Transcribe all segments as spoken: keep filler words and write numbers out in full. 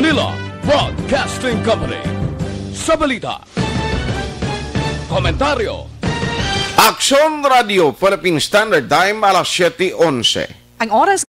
Manila Broadcasting Company. Sa balita, komentaryo, Aksyon Radio Philippine Standard Time, alas siyete onse. Ang oras.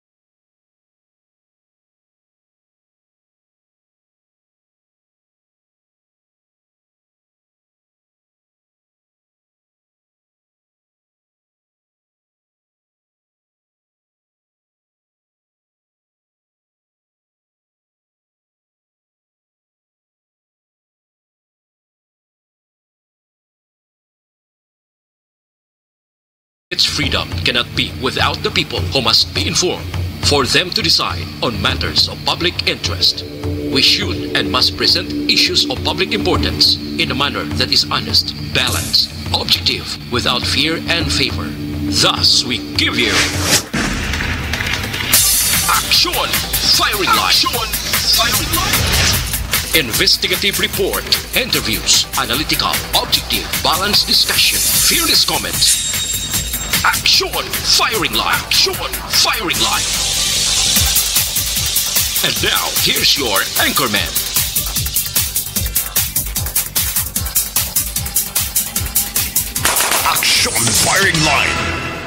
Its freedom cannot be without the people, who must be informed for them to decide on matters of public interest. We should and must present issues of public importance in a manner that is honest, balanced, objective, without fear and favor. Thus, we give you Action Firing Line. Action Firing Line. Investigative report, interviews, analytical, objective, balanced discussion, fearless comments. Action Firing Line. Action Firing Line. And now, here's your anchorman. Action Firing Line.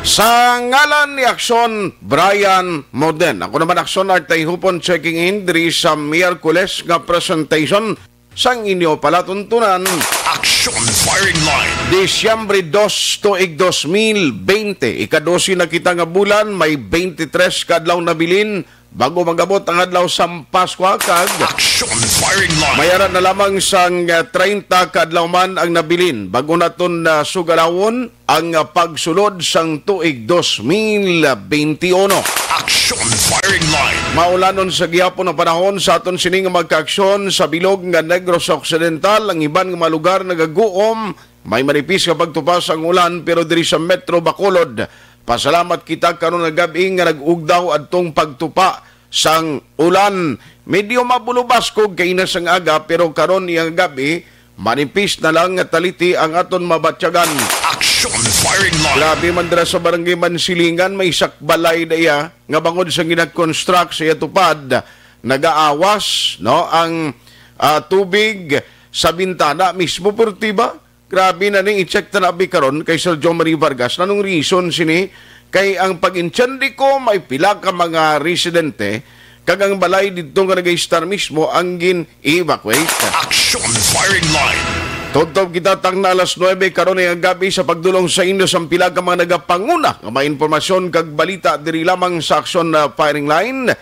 Sa ngalan ni Aksyon, Brian Moden. Ako naman, Aksyon Art Tayhupon, checking in diri sa Miyerkules nga presentation sang inyo palatuntunan. Action Firing Line. Disyembre dos, tuig dos mil bente. Ika-dose na kita nga bulan, may bente tres ka adlaw nabilin. Bago mag-abot ang adlaw sang Paskwa kag Action Firing Line. May ara na lamang sang, ah, treinta ka adlaw man ang nabilin. Bago naton, ah, sugalawon ang, ah, pagsulod sang tuig dos mil bente uno. Action Firing Line. Maulanon sa gihapon ang panahon sa aton sini nga mga kaaksyon sa bilog nga Negros Occidental. Ang iban nga mga lugar nagaguom, may manipis nga pagtupa sang ulan, pero diri sa Metro Bacolod, pasalamat kita karon nga gab-i nga nag-ugdaw adtong pagtupa sang ulan. Medyo mabulubaskog kaina sang aga, pero karon iyang gab-i, manipis na lang nga taliti ang aton mabatyagan. Action Firing Line. Grabe man dira sa Barangay Mansilingan, may isa ka balay na iya nga bangod sa ginakonstruct sa iya tupad, nagaawas, no, ang, ah, tubig sa bintana mismo, pero tiba, grabe na ni, i-check ta na bi karon kay Sir John Marie Vargas. Nanong reason sini? Kay ang pag-intsende ko, may pila ka mga residente kag ang balay didto nga nag-istar mismo ang gin-evacuate. Action Firing Line. Tubtob kita tang na alas nuebe karon nga gab-i sa pagdulong sa inyo sang pila ka mga nagapanguna nga mga impormasyon kag balita diri lamang sa Action, ah, Firing Line.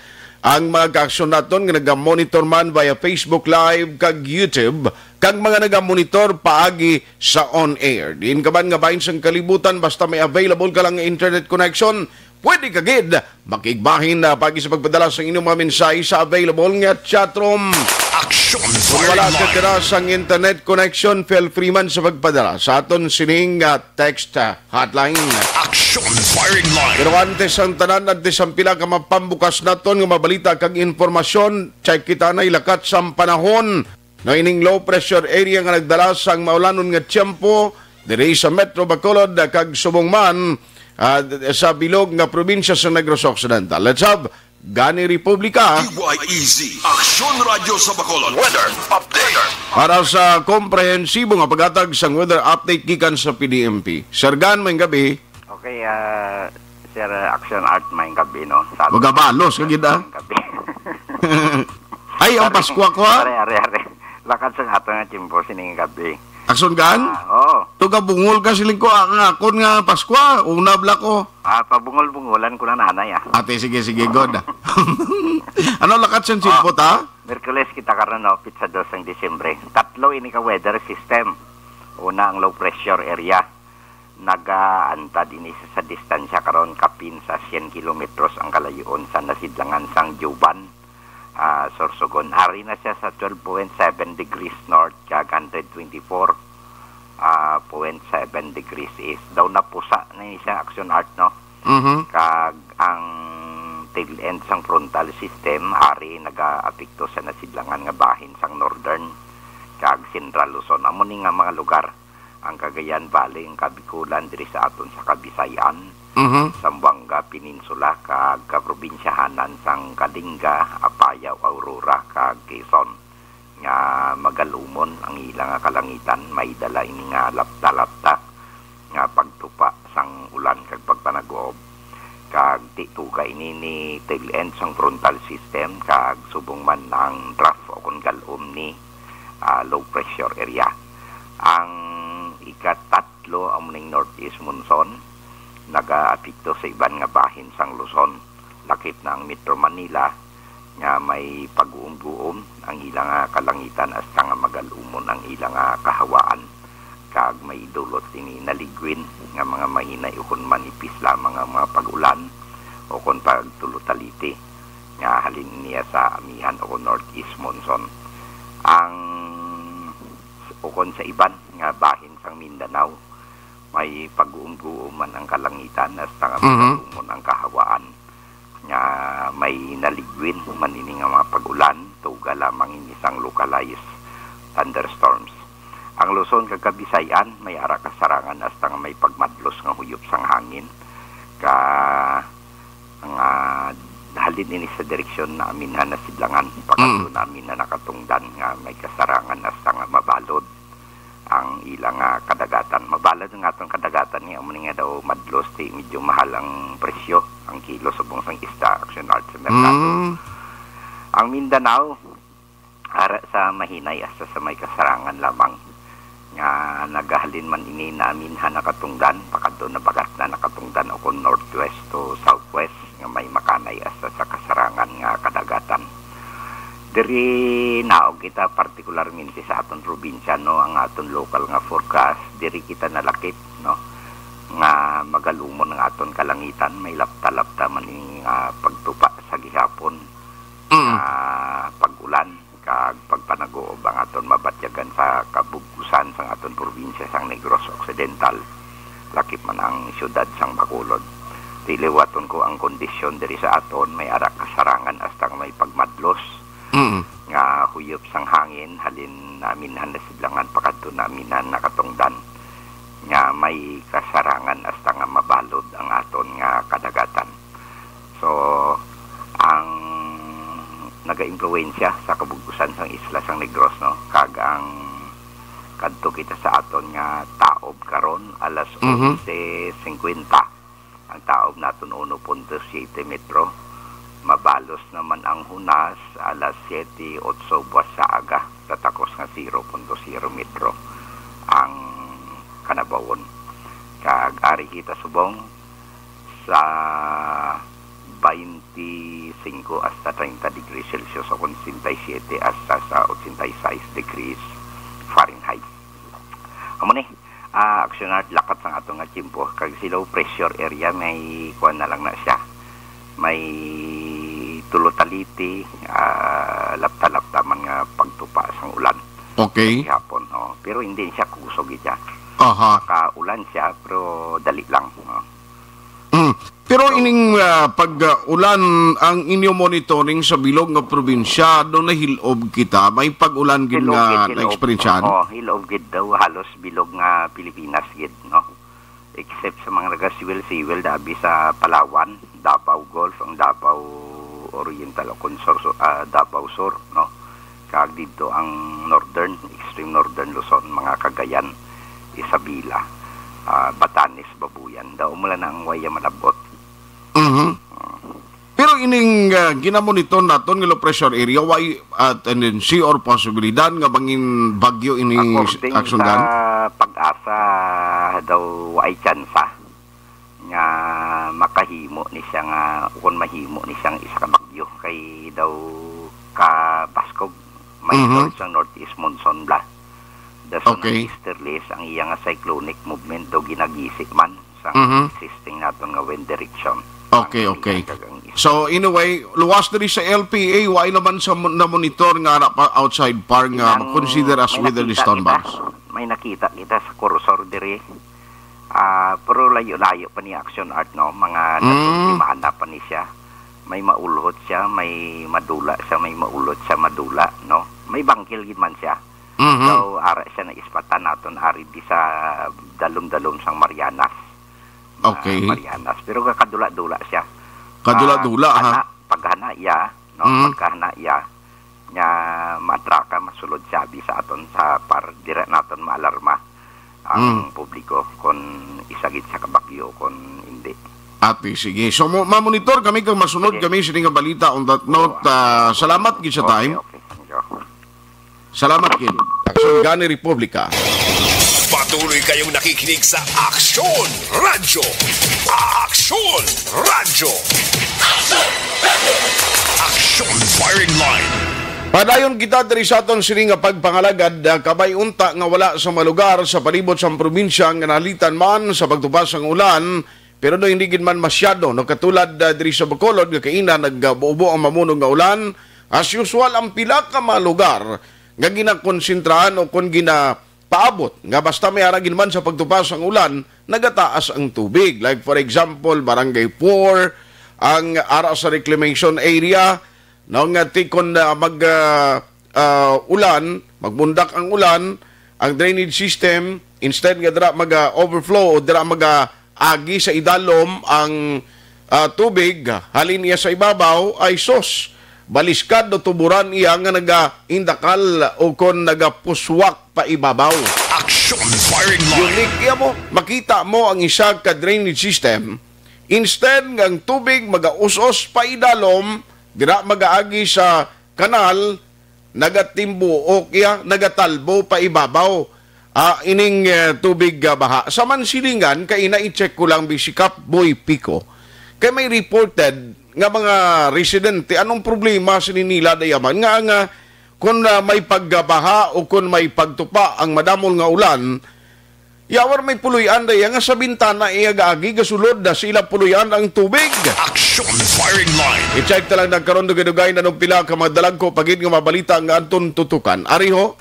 Ang mga kaaksyon naton nga naga-monitor man via Facebook Live kag YouTube, kag mga naga-monitor paagi sa on air. Diin ka man nga bahin sang kalibutan, basta may available ka lang nga internet connection, pwede ka gid makigbahin na paagi sa pagpadala sa inyong mga mensahe sa available nga chat room. Action Kung wala ka Fireline. Dira sang internet connection, feel free man sa pagpadala sa aton sining, ah, text, ah, hotline. Action Firing Line. Pero antes ang tanan, antes ang pila ka mapambukas naton nga mabalita kag impormasyon, check kita na ilakat sang panahon. No, ining low pressure area nga nagdala sang maulanon nga tiyempo diri sa Metro Bacolod kag subong man, ah, sa bilog nga probinsya sa Negros Occidental. Let's have Gani Republika. D Y E Z, Aksyon Radyo sa Bacolod. Weather update. Para sa komprehensibo nga paghatag sang weather update gikan sa P D M P. Sir Gan, maayong gab-i. Okay, ah, Sir Action Art, maayong gab-i, no? Sa Magabalos ka gid, ah. Maayong gab-i. Ay, ang Pare, Paskwa ko, ha? Are, are, are. Lakat sa ato nga tiyempo sining gab-i. Action Gan? Ah, oo. Tuga bungol ka siling ko, ang akon nga Paskwa, una bala ko. Ah, pabungol-bungolan ko na nanay, ah. Ate, sige, sige, good. Ano lakat sa Ah, tiyempo, ta? Miyerkules kita karon, no, pitsa dos sang Disyembre. Tatlo ini ka weather system. Una, ang low pressure area. Nagaantad ini sa, sa distansya karon kapin sa syen kilometros ang kalayoon sa nasidlangan sang Juban, ah, Sorsogon. Ari na siya sa twelve point seven degrees north kag hundred twenty-four, ah, point seven degrees east. Daw napusa na ni siya, Action Art, no? Mhm. Kag ang tail end sang frontal system, ari nagaapekto sa nasidlangan nga bahin sang northern kag central Luzon. Amo ni nga mga lugar ang Cagayan Valley, ang Kabikulan diri sa aton sa Kabisayan, Mhm. Zamboanga Peninsula, kag kaprobinsyahanan sang Kalinga, Apayao, Aurora, kag Quezon, nga magalumon ang ila nga kalangitan, may dala ini nga lapta-lapta nga pagtupa sang ulan kag pagpanaguob. Kag tituga ini ni tail end sang frontal system kag subong man ang trough o kon gal-om ni, ah, low pressure area. Ang ikatatlo amo ning northeast monsoon nagaapekto sa iban nga bahin sang Luzon, lakip na ang Metro Manila, nga may pag-uumguom ang ila nga kalangitan hasta nga magalumon ang ila nga kahawaan, kag may idulot ini naligwin nga mga mahinay ukon manipis lamang nga mga pag-ulan ukon pagtulotaliti nga halin niya sa amihan o northeast monsoon. Ang ukon sa iban nga bahin sang Mindanao, may pag-uumguom man ang kalangitan hasta nga Mhm. magalumon ang kahawaan nga may naligwin man ini nga mga pag-ulan, tuga lamang ini sang localized thunderstorms. Ang Luzon kag Kabisayan may ara kasarangan hasta nga may pagmadlos nga huyop sang hangin ka nga halin ini sa direksyon na aminhan na sidlangan, pakadto Mm. na aminhan na katungdan nga may kasarangan hasta nga mabalod ang ila nga kadagatan. Mabalod ang aton kadagatan ni amo ni nga daw madlos ti medyo mahal ang presyo, ang kilo subong sang isda, Action Art, sa merkado. Mm. Ang Mindanao, ara sa mahinay hasta sa may kasarangan lamang nga nagahalin man ini na aminhan na katungdan, pakadto na bagat na nakatungdan o kon northwest to southwest nga may makanay hasta sa kasarangan nga kadagatan. Diri naog kita partikularmente sa aton probinsya, no, ang aton local nga forecast, diri kita nalakip, no, nga magalumon ang aton kalangitan, may lapta-lapta man ini nga pagtupa sa gihapon Mm. nga pag-ulan kag pagpanaguob ang aton mabatyagan sa kabug-usan sang aton probinsya sang Negros Occidental, lakip man ang siyudad sang Bacolod. Ti liwaton ko ang kondisyon diri sa aton, may ara kasarangan hasta nga may pagmadlos Mm. nga huyop sang hangin, halin naminhan na sidlangan pakadto naminhan na katungdan, nga may kasarangan hasta nga mabalod ang aton nga kadagatan. So, ang nagaimpluwensya sa kabug-usan sang isla sang Negros, no, kag ang kadto kita sa aton nga taob karon, alas Mhm. onse cincuenta. Ang taob naton uno punto siete metro. Mabalos naman ang hunas, alas siete otso buwas sa aga, sa takos nga zero punto zero metro ang kanabawon. Kag ari kita subong sa twenty-five hasta thirty degrees Celsius o kon sesenta y siete hasta sa ochenta y seis degrees Fahrenheit. Amo ni, ah, Action Art, lakat sang aton nga tiyempo. Kag si low pressure area, may kuwan na lang na siya. May tulotaliti, ah, lapta-lapta man nga pagtupa sang ulan. Okay. Gihapon, oh. Pero hindi siya kusog siya. Aha. Makaulan siya, pero dali lang, oh. Mm. Pero So, ining, ah, pag, ah, ulan, ang inyo monitoring sa bilog nga probinsya, do nahilob kita? May pag-ulan gid Hilob nga gid, hilob. na-eksperyensyahan? Oh, hilob gid daw, halos bilog nga Pilipinas gid, no? Except sa mga naga-siwil-siwil, dabi sa Palawan, Davao Gulf, ang Davao Oriental o kon Sur, ah, Davao Sur, no? Kag didto ang northern, extreme northern Luzon, mga Cagayan, Isabela, ah, Batanes, Babuyan. Daw mula na ang waya malabot. Mhm. Ah. Pero ining, ah, ginamonitor naton nga low pressure area, way, ah, tendency or posibilidad nga bangin bagyo ini According Action sa Gun? PAGASA daw, way tsansa nga makahimo ni siya nga, kung mahimo ni siyang isa ka bagyo, kay daw kabaskog, may Mhm. North sang northeast monsoon bla. Dason Okay. ang easterlies, ang iya nga cyclonic movement daw ginagisi man sa Mhm. existing naton nga wind direction. Okay, Ang okay. Kalinan kag ang east. So, anyway, luwas diri sa L P A, way naman sa mon-, na-monitor nga ara pa outside par nga Ang ma-consider as may weather nakita disturbance. kita, may nakita kita sa cursor diri. Ah, pero layo-layo pa ni Action Art, no? Mga Mm. tatlong semana pa ni siya. May maulhot siya, may madula siya, may maulhot siya, madula, no? May bangkil gid man siya. Mm. Mhm. Daw ara siya naispatan naton ari di sa dalom-dalom sang Marianas. Ah, Okay. Marianas. Pero kakadula-dula siya. Kadula-dula, ha? Paghana, paghana iya, no? Mhm. Pagkahana iya, nga maatraka, masulod siya abi sa aton sa par, dira naton maalarma ang Mm. publiko kung isa gid sa kabagyo, kung hindi. Ati, sige. So, mo, mamonitor kami kag masunod Sige. kami sini nga balita on that Oo, note. Ah, salamat gid sa Okay, time. okay. Thank you. Salamat gid. Aksyon gani Republika. Patuloy kayong nakikinig sa Aksyon Radyo. Aksyon Radyo. Aksyon Firing Line. Padayon kita diri sa aton sini nga pagpangalagad, ah, kabay unta nga wala sa mga lugar sa palibot sang probinsya nga nalitan man sa pagtupas sang ulan, pero no, hindi gid man masyado, no, katulad, ah, diri sa Bacolod nga kaina nagbubo ang mamuno nga ulan. As usual, ang pila ka mga lugar nga ginakonsentrahan o kon ginapaabot nga basta may ara gid man sa pagtupas ang ulan, nagataas ang tubig. Like for example, Barangay four, ang ara sa reclamation area, no, nga ti kon, ah, mag, ah, ah, ulan, magbundak ang ulan, ang drainage system, instead nga dira mag, ah, overflow o dira mag, ah, agi sa idalom ang, ah, tubig, halin iya sa ibabaw, ay sos, baliskad o tuburan iya nga nagaindakal o kon nagapuswak pa ibabaw. Action Firing Line. Unique iya mo, makita mo ang isa ka drainage system, instead nga ang tubig magaus-os pa idalom, dira magaagi sa kanal, nagatimbuok iya, nagatalbo pa ibabaw, ah, ining, eh, tubig, ah, baha. Sa Mansilingan, kaina i-check ko lang, Bishop Boy Pico. Kay may reported nga mga residente, anong problema sini nila dayaman? Nga, nga, kung, ah, may pagbaha o kung may pagtupa ang madamol nga ulan, yawar may puloy-an da iya nga sa bintana iya gaagi gasulod da sa ila puloy-an ang tubig. Action Firing Line. I-check ta lang nagkaron dugay-dugay na nung pila ka mga dalagko pagid nga mabalita nga anton tutukan. Ari ho,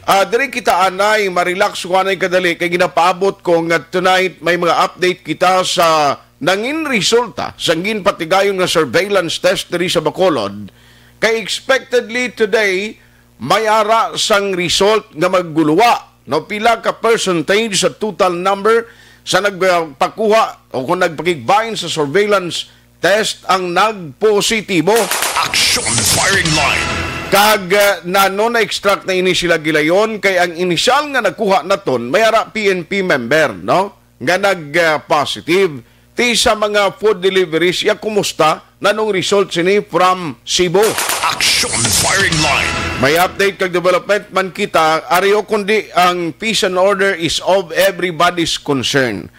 ah, diri kita anay, ma-relax ko anay kadali kay ginapaabot ko nga tonight may mga update kita sa nangin resulta sang ginpatigayon nga surveillance test diri sa Bacolod. Kay expectedly today, may ara sang result nga magguluwa, no? Pila ka percentage sa total number sa nagpakuha o kung nagpakigbahin sa surveillance test ang nagpositibo. Action Firing Line. Kag, uh, nano na-extract na ini sila gilayon kay ang inisyal nga nagkuha naton may ara P N P member, no? Nga nag, uh, positive. Ti sa mga food deliveries, ya kumusta nanong result sini from Cebu? Action Firing Line. May update kag development man kita, ari ho, kundi ang peace and order is of everybody's concern.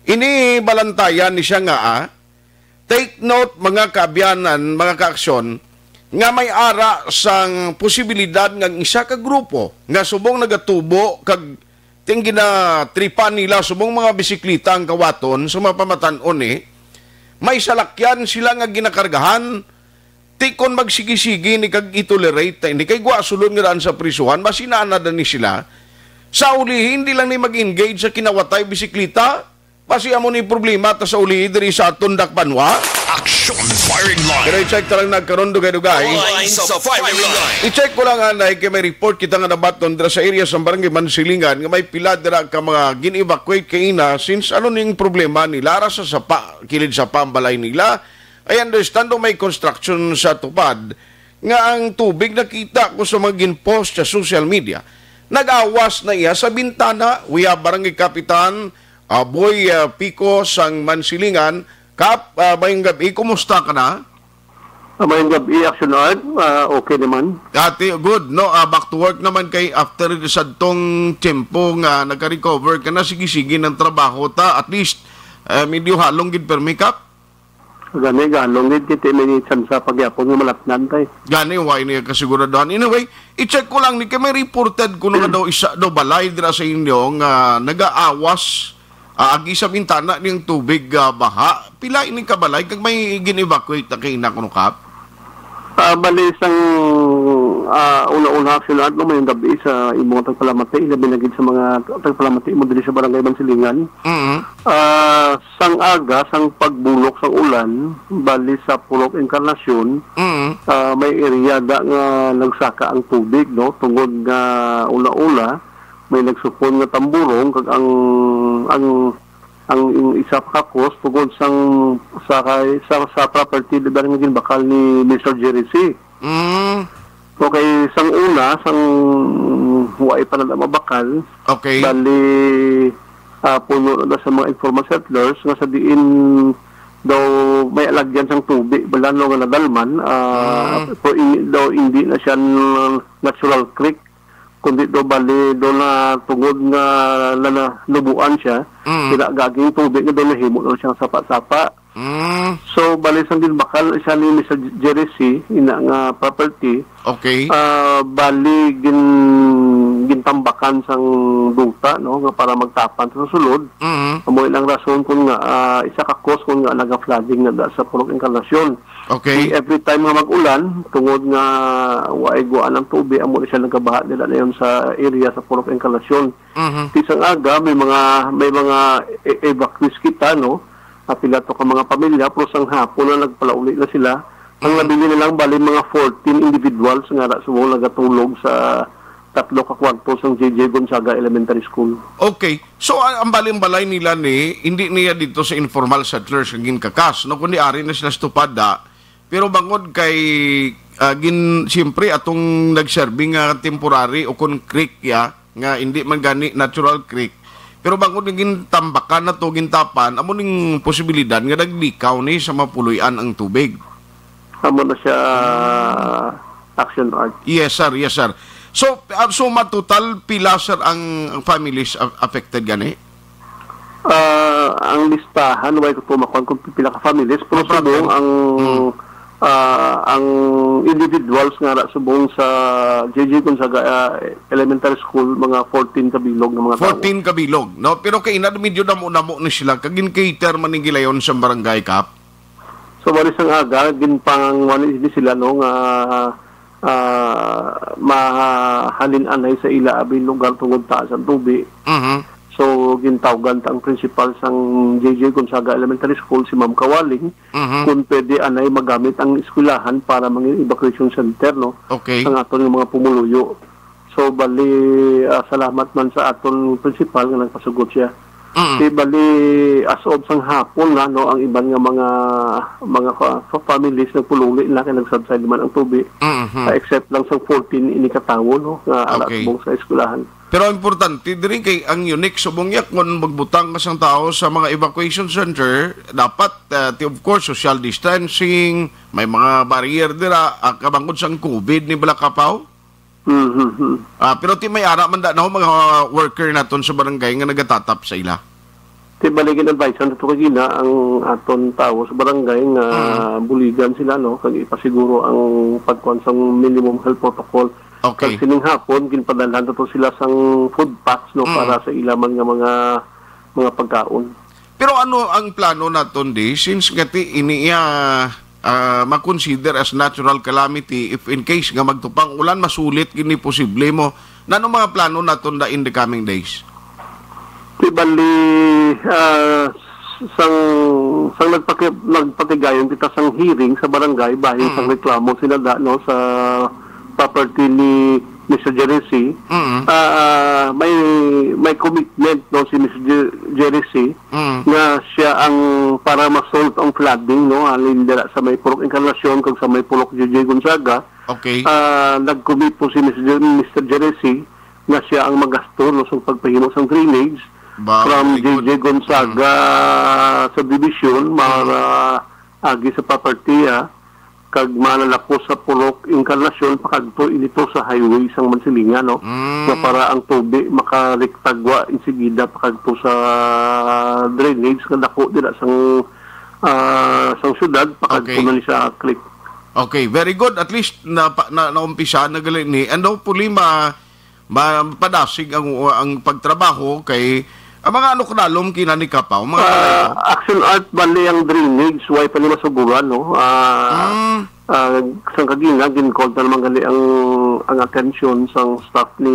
Ini balantayan ni siya nga, ah, take note, mga kaabyanan, mga kaaksyon, nga may ara sang posibilidad nga ang isa ka grupo nga subong nagatubo kag ting ginatripan nila subong mga bisiklita ang kawaton sa mga pamatan-on ni, may salakyan sila nga ginakargahan, ti kon magsigi-sigi ni kag i-tolerate ta ini kay gwa sulod nga daan sa prisuhan, basi naanad ni sila. Sa ulihi, hindi lang ni mag-engage sa kinawatay bisiklita, basi amo ni problema ta sa ulihi diri sa aton dakbanwa. Action Firing Line. Pero i-check ta lang nagkaron dugay-dugay. Line sa Firing Line. I-check ko lang anay kay may report kita nga nabaton dira sa area sa Barangay Mansilingan nga may pila dira ka mga gin-evacuate kaina since ano ning problema nila ara sa sapa, kilid sapa ang balay nila. I understand do may construction sa tupad nga ang tubig nakita ko sa mga gin-post sa social media. Nag-awas na iya sa bintana. We have Barangay Kapitan, ah, Boy, ah, Pico sang Mansilingan. Kap, ah, mayong gabi. Kumusta ka na? Ah, mayong gabi, Action Art. Ah, okay naman. Ate, good, no? Ah, back to work naman kay after sadtong tiyempo nga nagka-recover ka na, sige-sige ng trabaho ta. At least, eh, medyo halong gid permi, Kap. Gani, halong gid, kiti may tsansa pagyapon nga malatnan, tay. Gani, wa ini kasiguraduhan. Anyway, i-check ko lang ni kay may reported kuno nga daw isa daw balay dira sa inyo nga nagaawas, ah, agi sa bintana ning tubig, ah, baha. Pila ini ka balay kag may gin-evacuate na kaina kuno, Kap? Ah, bali sang, ah, uno Una, Action Art, no, mayong gabi sa imong tagpalamati, ilabi na gid sa mga tagpalamati mo diri sa Barangay Mansilingan. Mm. Ah, sang aga, sang pagbulok sang ulan, bali sa Purok Encarnacion, Mm. ah, may area da nga nagsaka ang tubig, no, tungod nga una-una, may nagsupon nga tamburong, kag ang, ang, ang isa pa ka cause tungod sang, sa kay, sa, sa property da nga ginbakal ni Mister Jerry C. Mm. Okay, sang una, sang wa pa na mabakal, Okay. bali, ah, puno na sa mga informal settlers nga sa diin daw may alagyan sang tubig, bala, no, nga nadalman, ah, Mm. pero hindi daw, hindi na siya n-, natural creek, kundi daw bali daw na tungod nga na, na, nubuan siya, Mm. pinagaging tubig nga daw nahimo na siya sapa-sapa. Mm. So, bali sang ginbakal siya ni Mister Jerry C, ina nga property, Okay. ah, bali gin-, gintambakan sang duta, no, nga para magtapan sa sulod. Mm. Amo lang rason kun nga, ah, isa ka cause kun nga naga-flooding na da sa Purok Encarnacion. Okay. Di every time nga mag-ulan, tungod nga waay guwaan ang tubig, amo na siya nagabaha nila na yun sa area sa Purok Encarnacion. Mhm. Di sang aga, may mga, may mga e-, evacuees kita, no? Ah, pila to ka mga pamilya, pero sang hapon na nagpalauli na sila. Ang Mhm. nabili na lang, bali, mga fourteen individuals nga ra subong nagatulog sa tatlo ka kwarto sang J J Gonzaga Elementary School. Okay. So, ang, ang bali, ang balay nila ni, hindi niya dito sa informal settlers ang ginkakas, no? Kundi ari na sila sa tupad, da. Pero bangod kay, ah, gin-, siyempre, atong nagserbi nga temporary o kon creek, ya, nga hindi man gani natural creek. Pero bangod nga gintambakan na to, gintapan, amo ning posibilidad nga naglikaw ni sa mapuloy-an ang tubig. Amo na siya, Action Art. Yes, sir. Yes, sir. So, ah, suma total, pila, sir, ang, ang families a-, affected gani? Ah, ang listahan, way ko tumakwan kung pila ka families, pero No problem. subong ang, Mm. ah, ang individuals nga ra subong sa J J Gonzaga, ah, Elementary School, mga fourteen ka bilog nga mga tawo. Fourteen ka bilog, no? Pero kay ina, medyo damo-damo ni sila, kag gin-cater man ning gilayon sa barangay, Kap. So, bali sang aga, ginpangwan ni sila, no, nga, ah, mahalin anay sa ila abi lugar tungod taas ang tubi. Mhm. So, gintawgan ta ang principal sang J J Gonzaga Elementary School, si Ma'am Kawaling, Mhm. kung pwede anay magamit ang eskwelahan para mangin evacuation center, no, Okay. ang aton nga mga pumuluyo. So, bali, ah, salamat man sa aton principal nga nagpasugot siya. Mm. Di bali, as of sang hapon na, no, ang iban nga mga, mga fa-, fa-, families nagpululi na kay nag-subside man ang tubi. Mm-hmm. Ah, except lang sang fourteen ini ka tawo, no, nga ara Okay. subong sa eskwelahan. Pero ang importante diri kay ang unique subong ya, kung magbutang ka sang tao sa mga evacuation center, dapat, ah, ti-, of course, social distancing, may mga barrier dira, ah, kabangod sang covid ni bala, Kapaw? Mhm. Ah, pero ti may ara man da, no, mga worker naton sa barangay nga nagatatap sa ila. Ti bali, gin-advisean nato kagina ang aton tawo sa barangay nga Mm. buligan sila, no, kag ipasiguro ang pagkuan sang minimum health protocol. Okay. Kag sining hapon, ginpadalhan nato sila sang food packs, no, Mm. para sa ila man nga mga, mga pagkaon. Pero ano ang plano naton di, since nga ti ini iya, ah, ma-consider as natural calamity, if in case nga magtupang ulan, masulit gini posible mo. Nano mga plano naton da in the coming days? Di bali, ah, sang, sang nagpaki-, nagpatigayon kita sang hearing sa barangay, bahin Mm. sang reklamo sila da, no, sa property ni Mister Jerry C. Mm. Ah, ah, may, may commitment, no, si Mister Jer-, Jerry C Mm. nga siya ang para ma-solve ang flooding, no, halin dira sa may Purok Encarnacion kag sa may Purok J J Gonzaga. Okay. Ah, nag-commit po si Mister Jer-, Mister Jerry C nga siya ang magasto, no, sa pagpahimo sang drainage Ba, from very good. J J Gonzaga Mm. subdivision, Mm. mga agi sa property, ah, kag manalapos sa Purok Encarnacion pakadto ini to sa highway sang Mansilingan, no? Mm. Nga para ang tubi makariktagwa insigida pakadto sa drainage nga dako dira sang, ah, sang syudad, pakadto Okay. na ni sa creek. Okay, very good. At least na, pa, na naumpisahan na gali ni. And hopefully ma, mapadasig ang, ang pagtrabaho kay ang mga ano, kadalom kina ni Kapaw, mga Ah, balay ko. Action Art, bali ang drainage, way pa ni masuguran, no? Ah, Mm. Ah, sang kagina, gin-call na naman gali ang, ang atensyon sang staff ni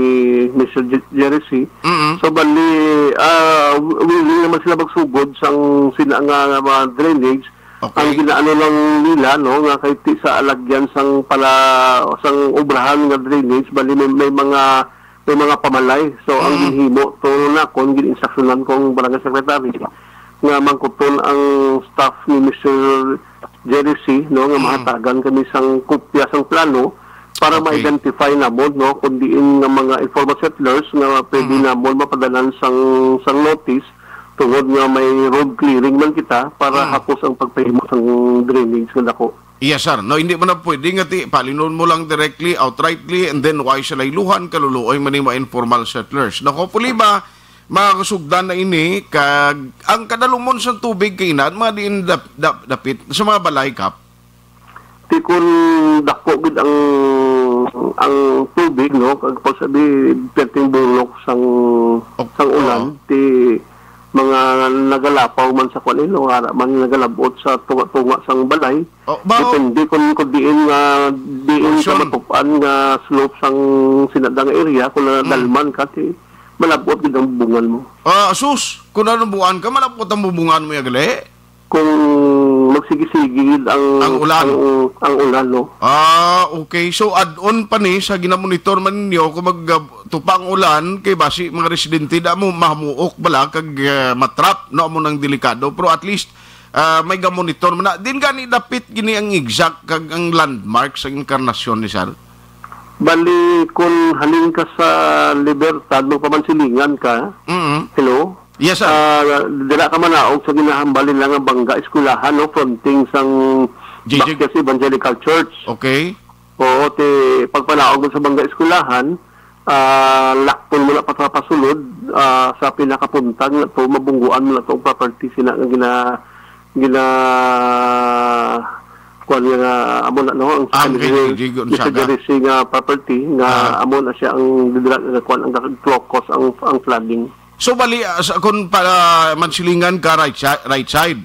Mister J-, Jerry C. Mm. So, bali, ah, wi-, willing naman sila magsugod sang sina nga, nga mga drainage. Okay. Ang ginaano lang nila, no, nga kay ti sa alagyan sang pala, sang obrahan nga drainage, bali may, may mga, may mga pamalay. So, ang Mm. ginhimo to nakon, gin-instruksyonan ko ang barangay secretary nga mangkuton ang staff ni Mister Jerry C, no, nga Mm. mahatagan kami sang kopya sang plano para Okay. ma-identify namon, no, kung diin nga mga informal settlers nga pwede Mm. namon mapadalan sang, sang notice tungod nga may road clearing man kita para Mm. hapos ang pagpahimo sang drainage nga dako. Yes, sir. No, hindi man na pwede nga ti, palinon mo lang directly, outrightly, and then why sila iluhan, kaluluoy man ni mga informal settlers. No, hopefully ba, makasugdan na ini, kag ang kadalumon sa tubig kay ina, mga diin dap-, dap-, dapit sa mga balay, Kap? Ti kun dako gid ang, ang tubig, no, kag pasabi, perting bulok sang, Okay. sang ulan, Oo. ti mga nagalapaw man sa kwan, eh, no, ara man nagalabot sa tunga-tunga sang balay. Oh, ba- Depende kung, kung diin nga, diin ka Portion. matupan nga slope sang sinadang area, kung Mm. nadalman ka, ti malabot gid ang bubungan mo. Ah, sus, kung nanubuan ka, malabot ang bubungan mo, ya, gali? Kung magsigi-sige gid ang, Ang ulan. ang, ang ulan, no? Ah, okay. So, add-on pa ni sa ginamonitor man ninyo, kung mag, ah, tupa ang ulan, kay basi mga residente, da mo mahamuok bala, kag, ah, matrap, no, amo nang delikado. Pero at least, ah, may gamonitor man na. Din gani dapit gini ang exact kag ang landmark sa Encarnacion ni sir? Bali, kung halin ka sa Libertad, magpamansilingan ka, Mm. hello? Yes, sir. Ah, dira ka manaog sa ginahambal nila nga Bangga Eskwelahan, no? Fronting sang J J Baptist Evangelical Church. Okay. Oo, ti pagpanaog mo sa Bangga Eskwelahan, ah, lakton mo na pa sa pasulod, ah, sa pinakapuntag na to, mabungguan mo na to ang property sina nga gina, gina, kuwan nga, nga, amo na, no, ang Ang kay J J Gonzaga. Mister Jerry C nga property, nga Ah. amo na siya ang didira, nga kuwan, ang locus, ang, ang flooding. So, bali, ah, sa, kung para Mansilingan ka, right si-, right side?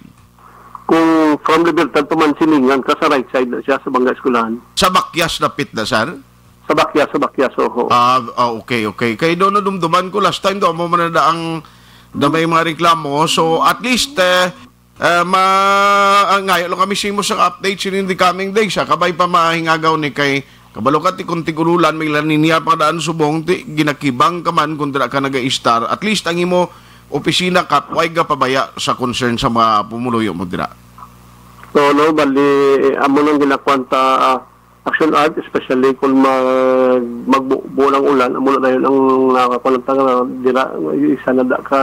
Kung from Libertad to Mansilingan ka, sa right side na siya, sa Bangga Eskwelahan. Sa Bakyas dapit na, sir? Sa Bakyas, sa Bakyas, oho. Ah, ah, okay, okay. Kay doon nadumduman ko last time, doon mo man na ang, na may mga reklamo. So, at least, eh, eh, ma-, ang ngayo lang kami simo sa update sinin the coming days, ha? Kabay pa mahingagaw ni kay kabalo ka, ti kung tig-ululan, may La Niña pa daan subong, ti ginakibang ka man kung dira ka nag-a-istar. At least, ang imo opisina, Kap, way ga pabaya sa concern sa mga pumuluyo mo dira. So, no, bali, amo nang ginakuan ta, ah, Action Art, especially kung mag-, magbubo ng ulan, amo na dayon ang nakakuan ta nga dira, isa na da ka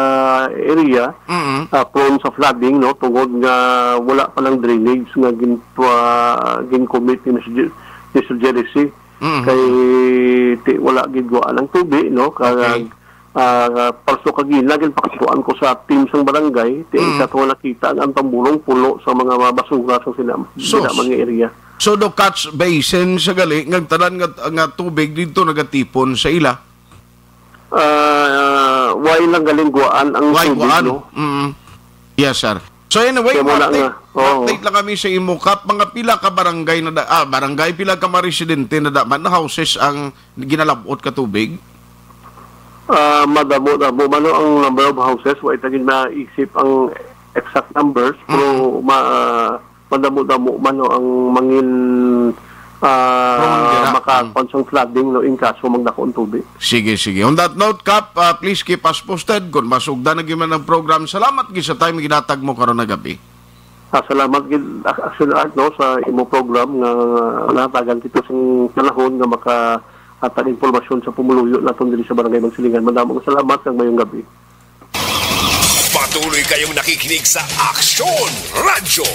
area, Mm-mm. ah, prone sa flooding, no, tungod nga wala pa lang drainage nga gin-, ah, gin-commit ni Mister J-, Mister Jerry C. Mm-hmm. Kay ti-, wala gid guwaan ang tubig, no? Kag, Okay. ah, paso kagina, ginpakatuan ko sa team sang barangay, ti Mm. isa to nga nakita ang tambulong pulo sa mga, mga basura sa sila, Sus. sila mga area. So, do catch basin sa gali, nga tanan nga, nga tubig dito nagatipon sa ila? Ah, way lang galing guwaan ang Way tubig, guwaan. No? Mm. Yes, sir. So anyway, Kaya mo lang update, nga. Oo. update lang kami sa imo, Kap. Mga pila ka barangay na da, ah, barangay, pila ka mga residente na da, man, houses ang ginalabot ka tubig? Ah, madamo-damo man, no, ang number of houses. Wa ta gid maisip ang exact numbers, pero Mm. ma-, madamo-damo man, no, ang mangin, ah, Prone dira. makakuan sang flooding, no, in kaso magdako ang tubig. Sige, sige. On that note, Kap, ah, please keep us posted kung masugdan na gyud man ang program. Salamat gid sa time ginatag mo karon nga gabi. Ah, salamat gid, Ac-, Action Art, no, sa imo program nga nahatagan kita sing panahon nga makahatag impormasyon sa pumuluyo naton diri sa Barangay Mansilingan. Madamo nga salamat kag mayong gabi. Patuloy kayong nakikinig sa Aksyon Radyo.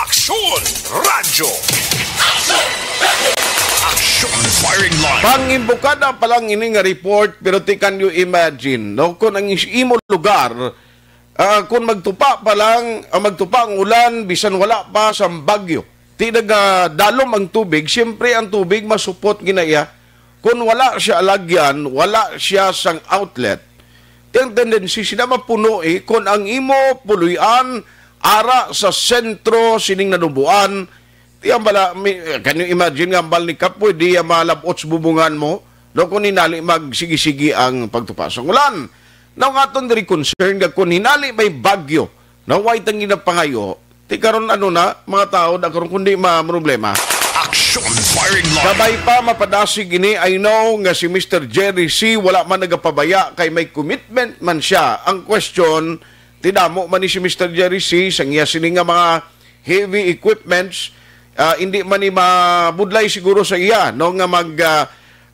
Aksyon Radyo. Aksyon Firing Line. Pangimbukada pa lang ini nga report, pero ti, can you imagine, no? Kung ang is-, imo lugar, ah, kung magtupa pa lang, ah, magtupa ang ulan, bisan wala pa sa bagyo, ti nagadalom ang tubig, siyempre ang tubig masupot ginaiya. Kung wala siya alagyan, wala siya sang outlet. Ti ang tendency sila mapuno, eh, kung ang imo puloy-an ara sa sentro sining nanubuan, Di ang bala, mi-, can you imagine nga ang bal ni Kap pwede ang malabot sa bubungan mo? No, kung hinali magsigi-sigi ang pagtupa sang ulan. Now, nga aton diri concern nga kung hinali may bagyo, no, way tang ginapangayo, ti karon ano na, mga tao na karon kundi ma-, problema. Action firing line. Kabay pa mapadasig ini, I know nga si Mister Jerry C wala man nagapabaya kay may commitment man siya. Ang question, ti damo man ni si Mister Jerry C sang iya sini nga mga heavy equipments, ah, hindi man ni mabudlay siguro sa iya, no, nga mag, ah,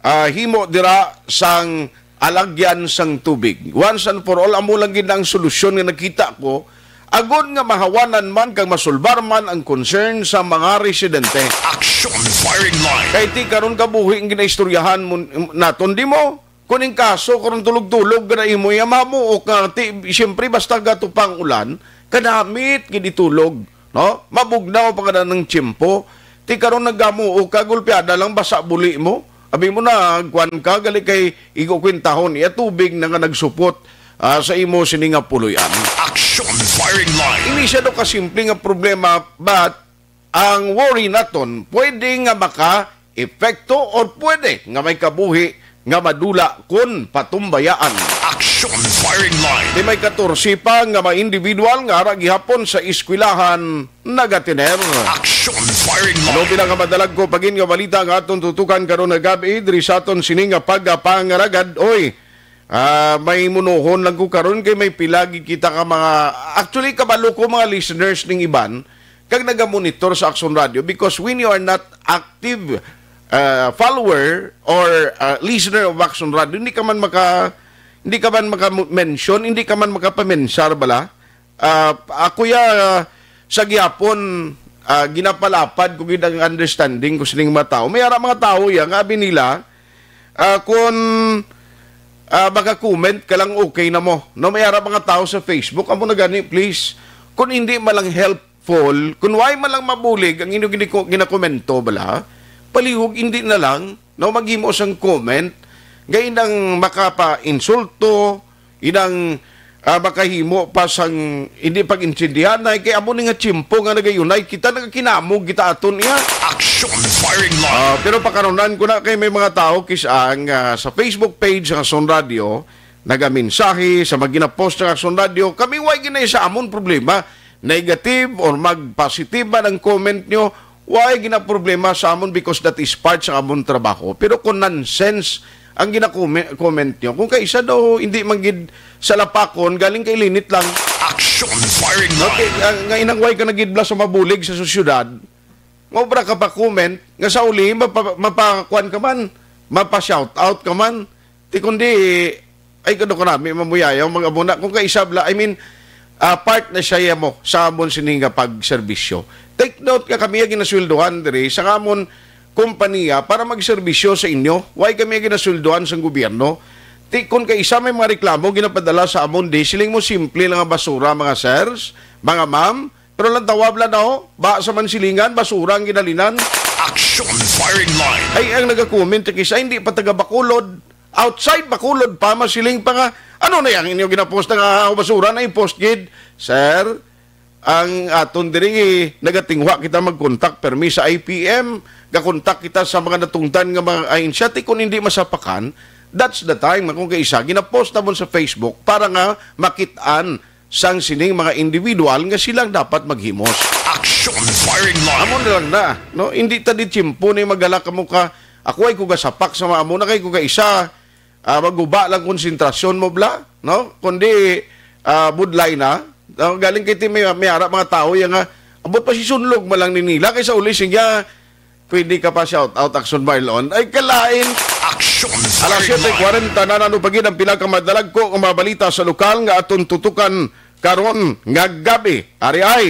ah, himo dira sang alagyan sang tubig. Once and for all, amo lang gid ang solusyon nga nakita ko, agod nga mahawanan man kag masulbar man ang concern sa mga residente. Action firing line. Kay ti karon kabuhi ang ginaistoryahan mo naton, di mo? Kung ning kaso karon tulog-tulog ka na imo, ya mamuok nga ti, siyempre basta gatupang ulan, kadamit gid itulog, no? Mabugnaw pa kada ng tiyempo. Ti karon nagamuok ka, gulpiada lang basa buli mo. Abi mo na, kuwan ka, gali kay igo kwintahon, iya tubig na nga nagsupot, ah, sa imo sini nga puloy-an. Action firing line. Ini siya do kasimple nga problema, but ang worry naton pwede nga maka-epekto or pwede nga may kabuhi nga madula kon patumbayaan. Action firing line. Di may katorse pa nga mga individual nga ara gihapon sa eskwelahan nagatiner. Action firing line. Ano pila nga madalag ko pagin nga balita nga aton tutukan karon nga gabi diri sa aton sini nga pagpangaragad? Oy, ah, may munuhon lang ko karon kay may pila gid kita ka mga, actually, kabalo ko mga listeners ning iban kag nagamonitor sa Action Radio, because when you are not active, ah, follower or, ah, listener of Action Radio, hindi ka man maka, hindi ka man maka-mention, hindi ka man makapamensar bala. Ah, ako ya, ah, sa gihapon, ah, ginapalapad ko gid ang understanding ko sining mga tao. May ara mga tao ya nga abi nila, ah, kun, ah, maka-comment ka lang, okay na mo. No, may ara mga tao sa Facebook, amo na gani, please. Kung hindi man lang helpful, kung why man lang mabulig ang inyong gini-, ginakomento bala, palihog hindi na lang, no, maghimo sang comment, gay nang makapa-insulto, inang, ah, makahimo pa sang hindi pag-intindihan, ay kay amo ni nga tiyempo nga nagayunay, kita nagakinamog kita aton iya. Action firing line. Ah, pero pakaronan ko na kay may mga tao kis-, ang, ah, sa Facebook page sa Action Radio, nagamensahe sa mga ginapost sa Action Radio, kami way ginay sa amon problema, negative or mag-positive man ang comment nyo, way ginaproblema sa amon because that is part sa amon trabaho. Pero kung nonsense ang gina-comment nyo, kung kaisa daw hindi man gid salapakon, galing kay linit lang. Action firing line. Okay, ah, nga inang way ka nagidbla sa mabulig sa sosyedad, nga obra ka pa comment, nga sa uli, mapa-, mapakuan ka man, mapa-shout out ka man. Ti kundi, ay, kado karami mamuyayaw, mag-abuna. Kung kaisa bala, I mean, ah, part na siya mo sa amon sini nga pagserbisyo. Take note nga kami ang ginasweldohan diri sa amon kompanya para magserbisyo sa inyo. Why kami ang ginasweldohan sang gobyerno? Ti, kung kaisa may mga reklamo, ginapadala sa amon, di siling mo simple lang nga basura, mga sirs, mga ma'am, pero lang tawab lang na, oh, ba sa mansilingan, basura ang ginalinan. Action firing line. Ay, ang nagakomment, kisa hindi pa taga Bacolod. Outside Bacolod pa, masiling pa nga, ano na yang inyo ginapost nga basura na i-post gid? Sir, ang aton diri, nagatinguha kita mag-contact permi sa I P M, ga-contact kita sa mga natungdan nga mga ahensya, ti kung hindi masapakan, that's the time nga kung kaisa, ginapost namon sa Facebook para nga makit-an sang sining mga individual nga silang dapat maghimos. Action firing line. Amo na lang na, no? Hindi ta di tiyempo ni magala kamo ka, ako ay ko gasapak sa mga amo na kay ko kaisa, ah, maguba lang konsentrasyon mo bla, no? Kundi, ah, budlay na. No? Galing kay ti may, may ara mga tao yang nga, abot pa si Sunlog malang ni nila kay sa uli siya, pwede ka pa shout out, Action Marlon. Ay, kalain. Action Alas firing line. Siyete kwarenta na nano pa gid ang pinakamadalag ko nga mga balita sa lokal nga aton tutukan karon nga gabi. Ari ay,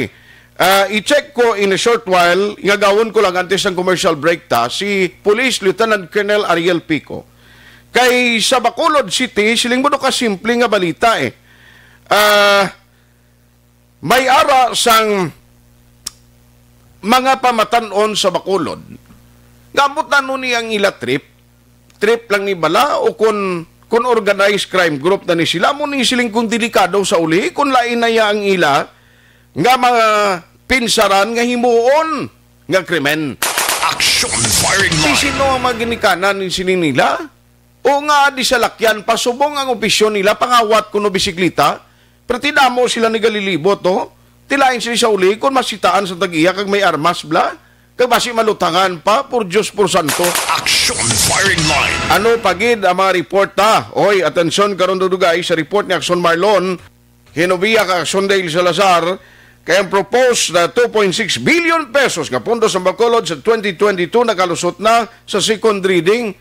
ah, i-check ko in a short while nga gawon ko lang antes ng commercial break ta, si Police Lieutenant Colonel Ariel Pico. Kay sa Bacolod City, siling mo do ka simple nga balita eh. Ah, may ara sang mga pamatan-on sa Bacolod. Nga ambot na nun ni ang ila trip? Trip lang ni bala o kun, kun organized crime group na ni sila, mo ni siling kung delikado sa uli, kung lain na ya ang ila nga mga pinsaran nga himuon nga krimen. Action Firing Line. Sino ang mga ginikanan ni sining nila? O nga, di sa lakyan, pasubong ang opisyon nila, pangawat kuno bisiklita. Pero ti damo sila ni galilibot, oh. Tilain sila sa uli kung masitaan sa tag-iya kag may armas, bla. Kag basi malutangan pa, por Dios, por santo. Action Firing Line. Ano pa gid ang mga report ta? Oy, atensyon karon, dugay sa report ni Action Marlon. Hinubiya ka Action Dale Salazar, kay ang proposed na two point six billion pesos nga pondo sa Bacolod sa twenty twenty-two nakalusot na sa second reading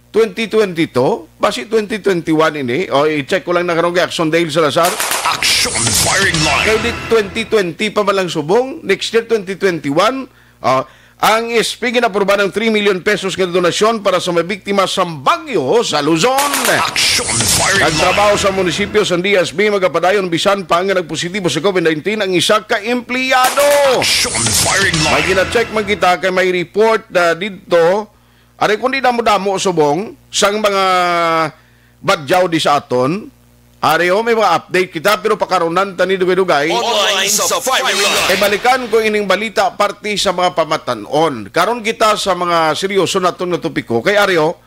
twenty twenty-two. Basi twenty twenty-one ini. O, i-check ko lang na karon kay Action Dale Salazar. Action Firing Line. Kay di twenty twenty pa man lang subong, next year twenty twenty-one. Ah, ang S P ginapruba ng three million pesos nga donasyon para sa mga biktima sa bagyo sa Luzon. Action Firing Line. Nagtrabaho sa munisipyo sa D S B, magapadayon bisan pa nga nagpositibo sa COVID nineteen ang isa ka empleyado. Action Firing Line. May gina-check man kita kay may report na didto. Ari, kung di damo-damo subong sang mga badyaw di sa aton. Ari, oh, may mga update kita, pero pakarunan tani dugay-dugay. Online sa Firing Line. Kay balikan ko ining balita parte sa mga pamatan-on. Karon kita sa mga seryoso naton nga topiko. Kay ari, oh,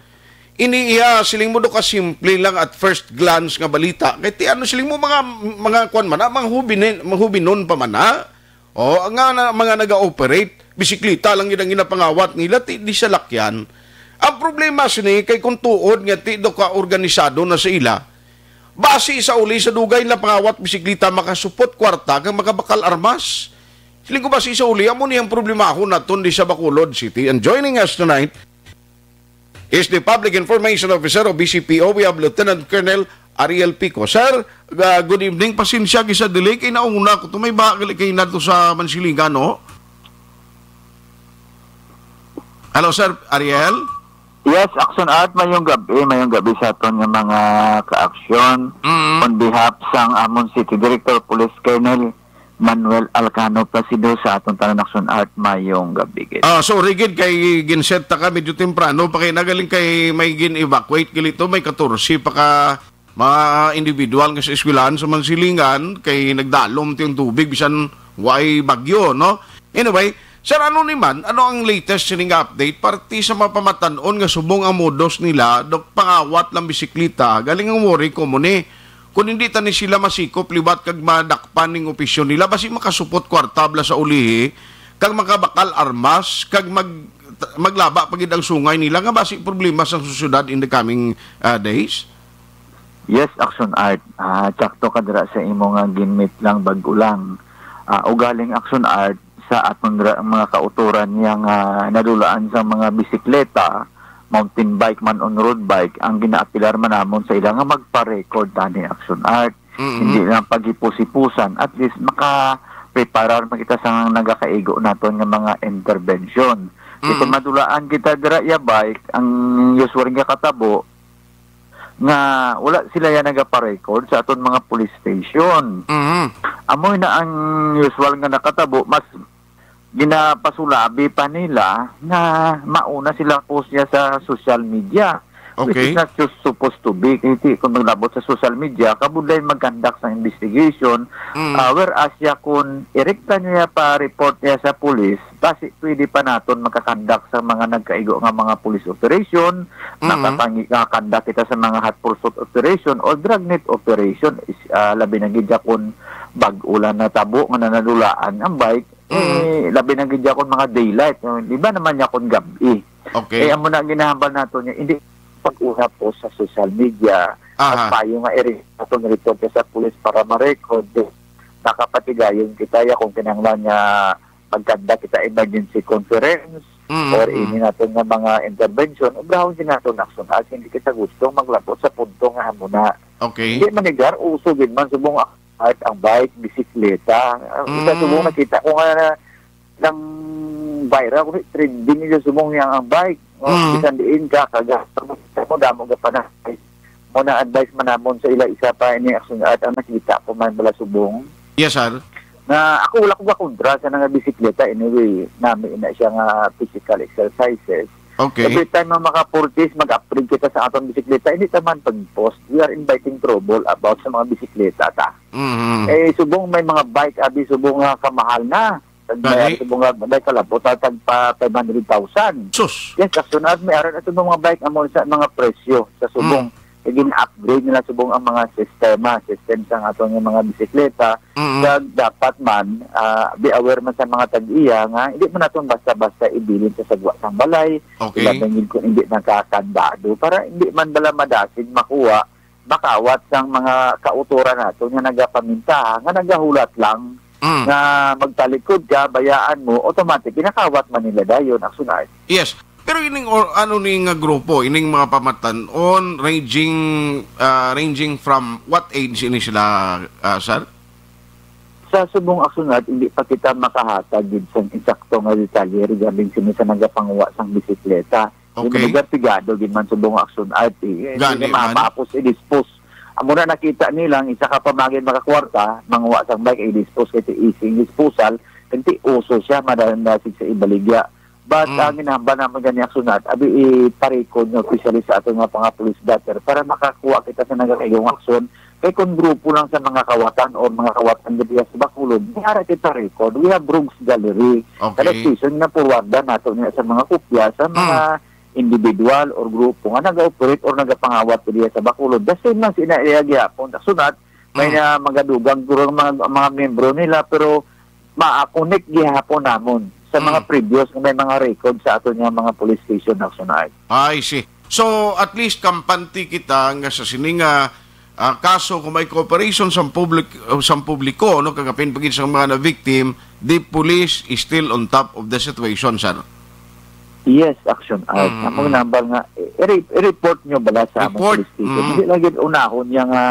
ini iya siling mo do ka simple lang at first glance nga balita. Kay ti ano siling mo mga, mga kwan man na, mga hubinin, mga hubinon pa man na. Oh, nga na, mga naga-operate, bisikleta lang gid ang ginapangawat nila, ti, di salakyan. Ang problema sini kay kung tuod nga ti do ka organisado na sa ila, basi sa uli sa dugay na pangawat bisikleta makasupot kwarta kag makabakal armas. Siling ko basi sa uli, amo ni ang problemahon naton di sa Bacolod City. And joining us tonight, is the Public Information Officer of B C P O. We have Lieutenant Colonel Ariel Pico. Sir, uh, good evening. Pasensya kay sa delay kay nauna ko to. May ba kay nato sa Mansilingan, no? Hello, Sir Ariel? Yes, Action Art, mayong gabi, mayong gabi sa aton nga mga ka-action. Mm. On behalf sang amon City Director Police Colonel Manuel Alcano Placido, sa aton tanan, Action Art, mayong gabi gid. Ah, sorry gid kay ginset ta ka medyo temprano pa kay nagaling kay may gin-evacuate gali to, may katorse pa ka mga individual nga sa eskwelahan sa Mansilingan kay nagdalom ti ang tubig bisan way bagyo, no? Anyway, Sir, ano ni man, ano ang latest sining update parte sa mga pamatan-on nga subong ang modus nila, dok pangawat lang bisikleta, galing ang worry ko mo ni kung hindi tani sila masikop liwat kag madakpan ning opisyon nila, basi makasupot kwarta bala sa ulihi, kag makabakal armas, kag mag-, maglaba pa gid ang sungay nila, nga basi problema sa sosyedad in the coming, ah, days? Yes, Action Art. Ah, tsakto ka dira sa imo nga ginmit lang, bag-o lang. Ah, ugaling Action Art sa aton ra-, mga kautoran niya nga nadulaan sa mga bisikleta, mountain bike man on road bike, ang ginaapilar man namon sa ila nga magpa-record tani, Action Art. Mm-hmm. Hindi lang paghipusipusan, at least makapreparar man kita sa nagakaigo naton nga mga intervention. Kay kung Mm-hmm. madulaan kita dira ya bike, ang usual nga katabo nga wala sila ya nagaparecord sa aton mga police station. Mm-hmm. Amo na ang usual nga nakatabo, mas ginapasulabi pa nila nga mauna sila post niya sa social media, which Okay. is not just supposed to be. Kasi kung naglabot sa social media, kabudlay mag-conduct sa investigation. Mm. Ah, whereas ya kung irekta niya pa report niya sa police, basi pwede pa naton makakonduct sa mga nagkaigo nga mga police operation, Mm. makapangi-, makakonduct kita sa mga hot pursuit operation o dragnet operation. Is, ah, labi na gid ya kung bag-o lang natabo nga nanadulaan ang bike, Mm. eh, labi na gid ya kung mga daylight, no? Di ba naman ya kung gab-i? Okay. Eh, amo na ginahambal nato niya, hindi pag-una po sa social media. Aha. At payo nga i-report naton report sa police para ma-record. Nakapatigayon kita ya kung kinahanglan nga magkanda kita emergency conference Mm, or mm. ini naton nga mga intervention, obrahon din naton action. As hindi kita gusto maglabot sa punto nga amo na. Okay. Hindi manigar, uso gid man subong art ang bike, bisikleta. Ang isa Mm. subong nakita ko nga na, nang viral, kung trending niya subong niya ang bike. No? Mm. Bisan diin ka, kaga, mo damo ka pa na. Mo na advice man namon sa ila, isa pa ini action art ang nakita ko man bala subong. Yes, sir. Na ako wala ko kakontra sa nga bisikleta, anyway, nami na siya nga physical exercises. Okay. Every time nga maka-practice, mag-upgrade kita sa aton bisikleta, hindi ta man pag-post. We are inviting trouble about sa mga bisikleta ta. Mhm. Eh, subong may mga bike, abi, subong nga kamahal na. Gani? May subong nga, may kalabot na tagpa five hundred thousand. Sus! Yes, Action Art, may ara na subong mga bike, amo sa mga presyo sa subong. Mm. Kay gin-upgrade nila subong ang mga sistema, system sa aton nga mga bisikleta. Mm. Kag dapat man, ah, be aware man sa mga tag-iya nga hindi man naton basta-basta ibilin sa sagwa sang balay. Okay. Ilabi gid kung hindi nakakandado para hindi man bala madasig makuha, makawat sang mga kautoran nato nga nagapamintaha, nga nagahulat lang, Mm. nga magtalikod ka, bayaan mo, automatic, ginakawat man nila dayon, Action Art. Yes. Pero ining or, ano ni nga grupo, ining mga pamatan-on, ranging, ah, ranging from what age ini sila, ah, sir? Sa subong, Action Art, hindi pa kita makahatag gid sang insakto nga detalye regarding sino sa nagapanguha sang bisikleta. Yung Okay. lugar, pigado gid man subong, Action Art, eh. Gani Hindi man. mapapos i-dispose. Amo na nakita nila, ang isa ka pamangin makakwarta, manguha sang bike, i-dispose kay ti easy disposal, kay ti uso siya, madasig sa ibaligya. But Mm. ang ginahambal naman gani, Action Art, abi, iparikod nga officially sa aton nga mga police blotter para makakuha kita sa nagakaigong aksyon. Kay kung grupo lang sa mga kawatan or mga kawatan nga diya sa Bacolod, may ara kita record. We have rogues gallery. Okay. Kada station na forwardan nato niya sa mga kopya sa mga Mm. individual or grupo nga nag-operate or nagapangawat diya sa Bacolod. The same man sina iya gihapon. Action Art, may Mm. na magadugang guro ang mga, mga membro nila, pero ma-connect gihapon namon sa mga Mm. previous nga may mga record sa aton nga mga police station, Action Art. I see. So, at least kampante kita nga sa sini nga, ah, kaso kung may cooperation sa public, uh, sa publiko, no, kagapin pa gid sa mga na-victim, the police is still on top of the situation, sir. Yes, Action Art. Mm, Among mm. number nga, i-, i-, i-report nyo bala sa among Report. police station. Mm. Hindi lang gid unahon niya nga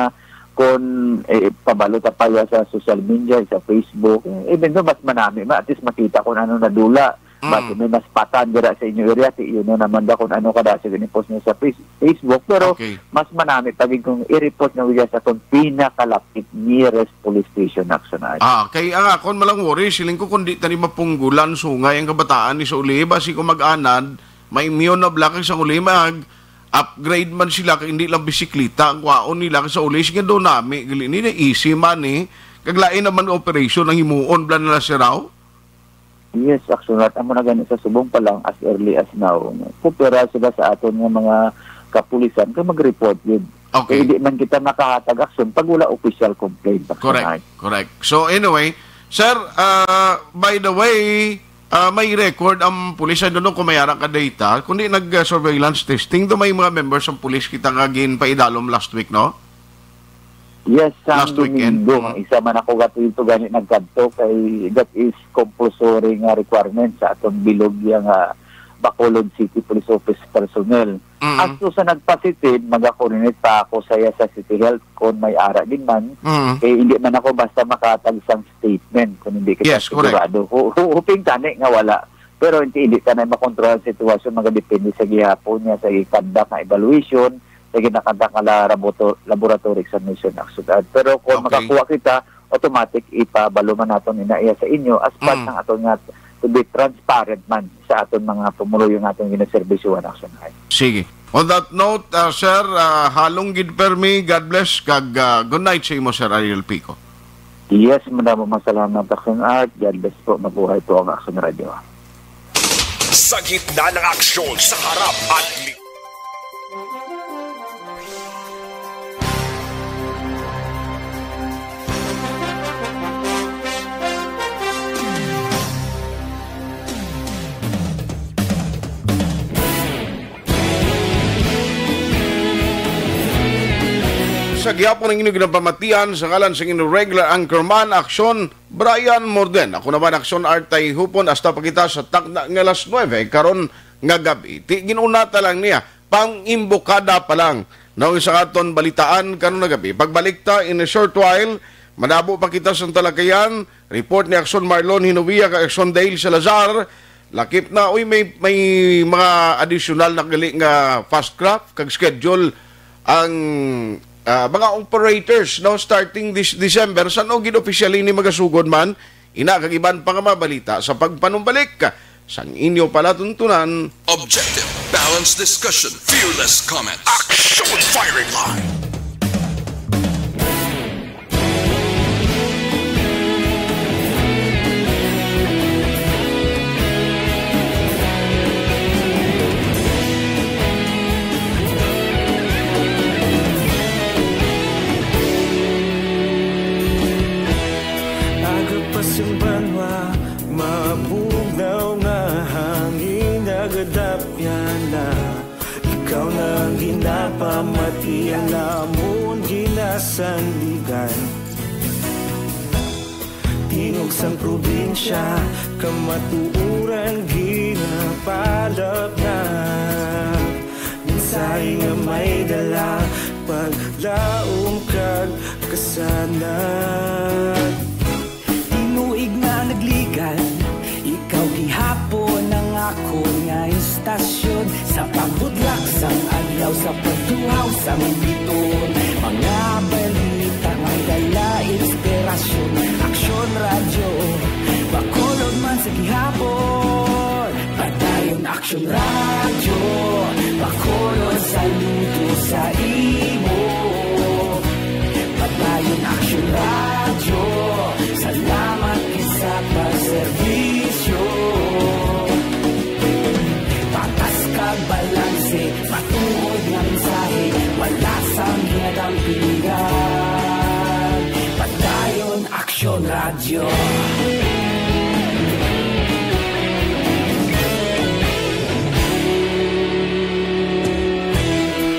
kung, eh, pabalo ta pa ya sa social media, sa Facebook. Eh, even though mas manami, ma-, at least makita kung ano nadula. But Mm. may mas patan dira sa inyo area, ti yun na naman da kung ano kada sa gini-post niyo sa Face-, Facebook. Pero Okay. mas manami pa gid kung i-report na wala sa kung pinakalapit nearest police station, Action Art. Ah, kay ang akon malang worry, siling ko kung di tani mapunggulan sungay ang kabataan ni sa uli, basi ko mag-anad, may immune na black sa uli, mag-upgrade man sila, kay hindi lang bisikleta ang kwaon nila sa uli, sige do nami, gali ni, easy man eh. Kag lain naman operation ang himuon, bla nila siraw. Yes, Action Art. Amo na gani sa subong pa lang, as early as now, kopera sila sa aton nga mga kapulisan kay mag-report gid. Okay. Kay di man kita makahatag aksyon pag wala official complaint, Action Correct, Art. correct. So anyway, sir, ah, by the way, ah, may record ang pulis. I don't know kung may ara ka data, kundi nag-surveillance testing do may mga members ang pulis kita nga ginpaidalom last week, no? Yes, sang Last weekend. Domingo, Mm. ang isa man ako gatuyo gani nagkadto kay that is compulsory nga requirement sa atong bilog ya nga Bacolod City Police Office personnel. Mm. As to sa nagpositive, magakoordinate pa ako sa iya sa City Health kung may ara din man. Mm. Kay hindi man ako basta makatag sang statement kung hindi kita Yes, correct. sigurado. Hu-, hu-, hoping tani nga wala. Pero hindi, hindi ka na makontrol ang sitwasyon, magadepende sa gihapon niya sa ikandak nga evaluation, sa ginakandak nga la-, laborato-, laboratory examination, Action Art. Pero kung Okay. makakuha kita, automatic ipabalo man naton ina iya sa inyo as part Mm. ng aton nga to be transparent man sa aton mga pumuluyo nga aton ginaserbisyuhan, Action Art. Sige. On that note, ah, sir, ah, halong gid permi, God bless, kag, ah, good night sa imo, Sir Ariel Pico. Yes, madamo masalamat, Action Art. God bless po. Mabuhay po ang Action Radio. Sa gitna ng aksyon, sa harap at li- Sa gihapon ang inyong ginapamatian sa ngalan sa inyong regular anchorman, Aksyon, Brian Morden. Ako naman, Aksyon Artay Hupon, hasta pa kita sa takna nga alas nuebe karon nga gabi. Ti, ginunata lang niya, pang-imbokada pa lang. Naong sa aton balitaan karon nga gabi. Pagbalik ta in a short while, manabo pa kita sa talakayan, report ni Aksyon Marlon Hinovia kag Aksyon Dale Salazar, lakip na, uy, may, may mga additional na gali nga fast craft kag schedule ang, ah, mga operators, no, starting this December. San-o gid officially ni magasugod man? Ina kag iban pa nga mga balita sa pagpanumbalik sang inyo palatuntunan. Objective, balanced discussion, fearless comments. Action Firing Line. Pamati ang namon ginasandigan. Tingog sang probinsya, kamatuoran ginapalapnap. Mensahe nga may dala, paglaom kag kasanag. Tinuig nga nagligan, ikaw gihapon ang akon nga istasyon. Sa pagbutlak sang adlaw, sa pagtuhaw sang biton, mga balita nga dala inspirasyon. Aksyon Radyo, Bacolod man sa gihapon. Padayon Aksyon Radyo, Bacolod, saludo sa imo. Padayon Aksyon Radyo, salamat gid sa pagserbisyo. Patas kag balanse, matuod nga mensahe, wala sang ginadampigan. Padayon Aksyon Radyo.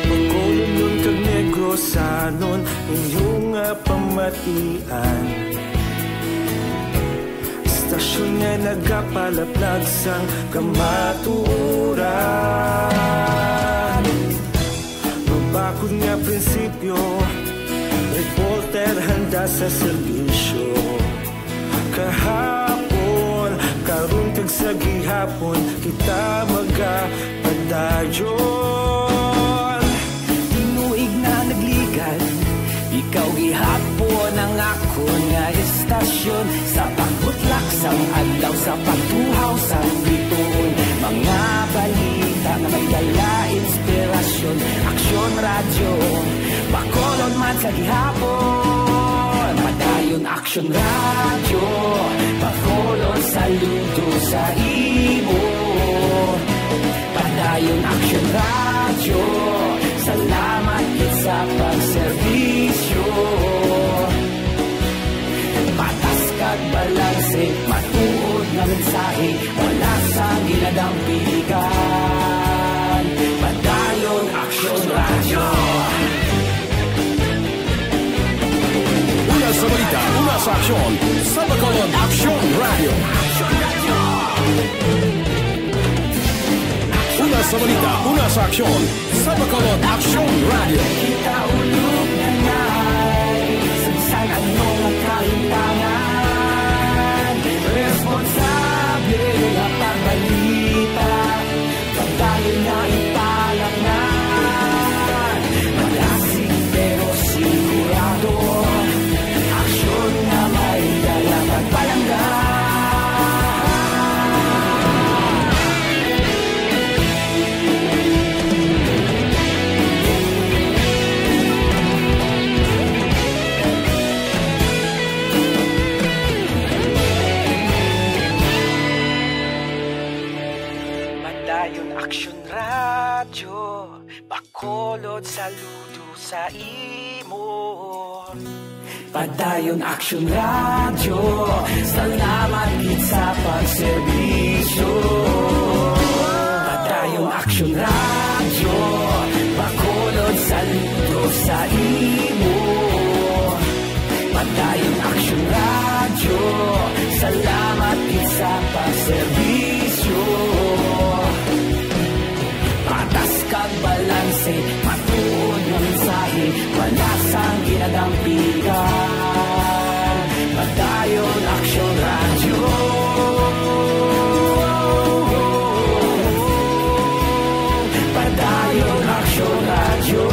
Bacolodnon kag Negrosanon, inyo nga pamatian. Istasyon nga nagapalaplag sang kamatuoran. Mabakod nga prinsipyo, reporter handa sa serbisyo. Kahapon, karon kag sa gihapon, kita magapadayon. Tinuig nga nagligan, ikaw gihapon ang akon nga istasyon. Sa pagbutlak sang adlaw, sa pagtuhaw sang biton, mga balita nga may dala inspirasyon. Aksyon Radyo, Bacolod man sa gihapon. Padayon Aksyon Radyo, Bacolod, saludo sa imo. Padayon Aksyon Radyo, salamat gid sa pagserbisyo. Patas kag balanse, matuod nga mensahe, wala sang ginadampigan. Padayon Aksyon Radyo. Una sa balita, una sa aksyon, sa Bacolod Aksyon Radyo. Una sa balita, una sa aksyon, sa Bacolod Aksyon Radyo. Kita ulog na ngay, sa bisan ano nga kahintangan, responsable nga pagbalita, pagdayon nga ipalaknad, malasig pero sigurado, aksyon nga may dala pagpalangga. Padayon Aksyon Radyo, Bacolod, saludo sa imo. Padayon Aksyon Radyo, salamat gid sa pagserbisyo. Padayon Aksyon Radyo, Bacolod, saludo sa imo. Padayon Aksyon Radyo, salamat gid sa pagserbisyo. Patas kag balanse, matuod nga mensahe, wala sang ginadampigan. Padayon Aksyon Radyo. Padayon Aksyon Radyo.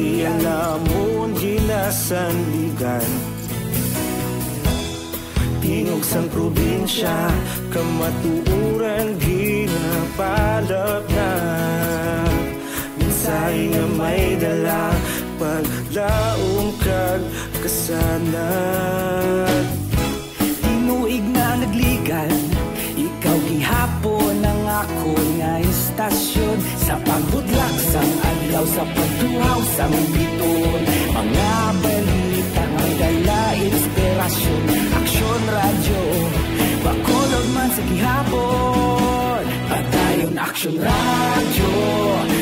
Iya namon ginasandigan. Tingog sang probinsya, kamatuoran ginapalapnag. Mensahe nga may dala, paglaom kag kasanag. Tinuig na nagligan, ikaw gihapon ang akon nga istasyon. Sa pagbudlak sang adlaw, sa pagtuhaw sang bituon, mga balita nga may dala inspirasyon. Aksyon Radyo, Bacolod man sa gihapon. Padayon Aksyon Radyo,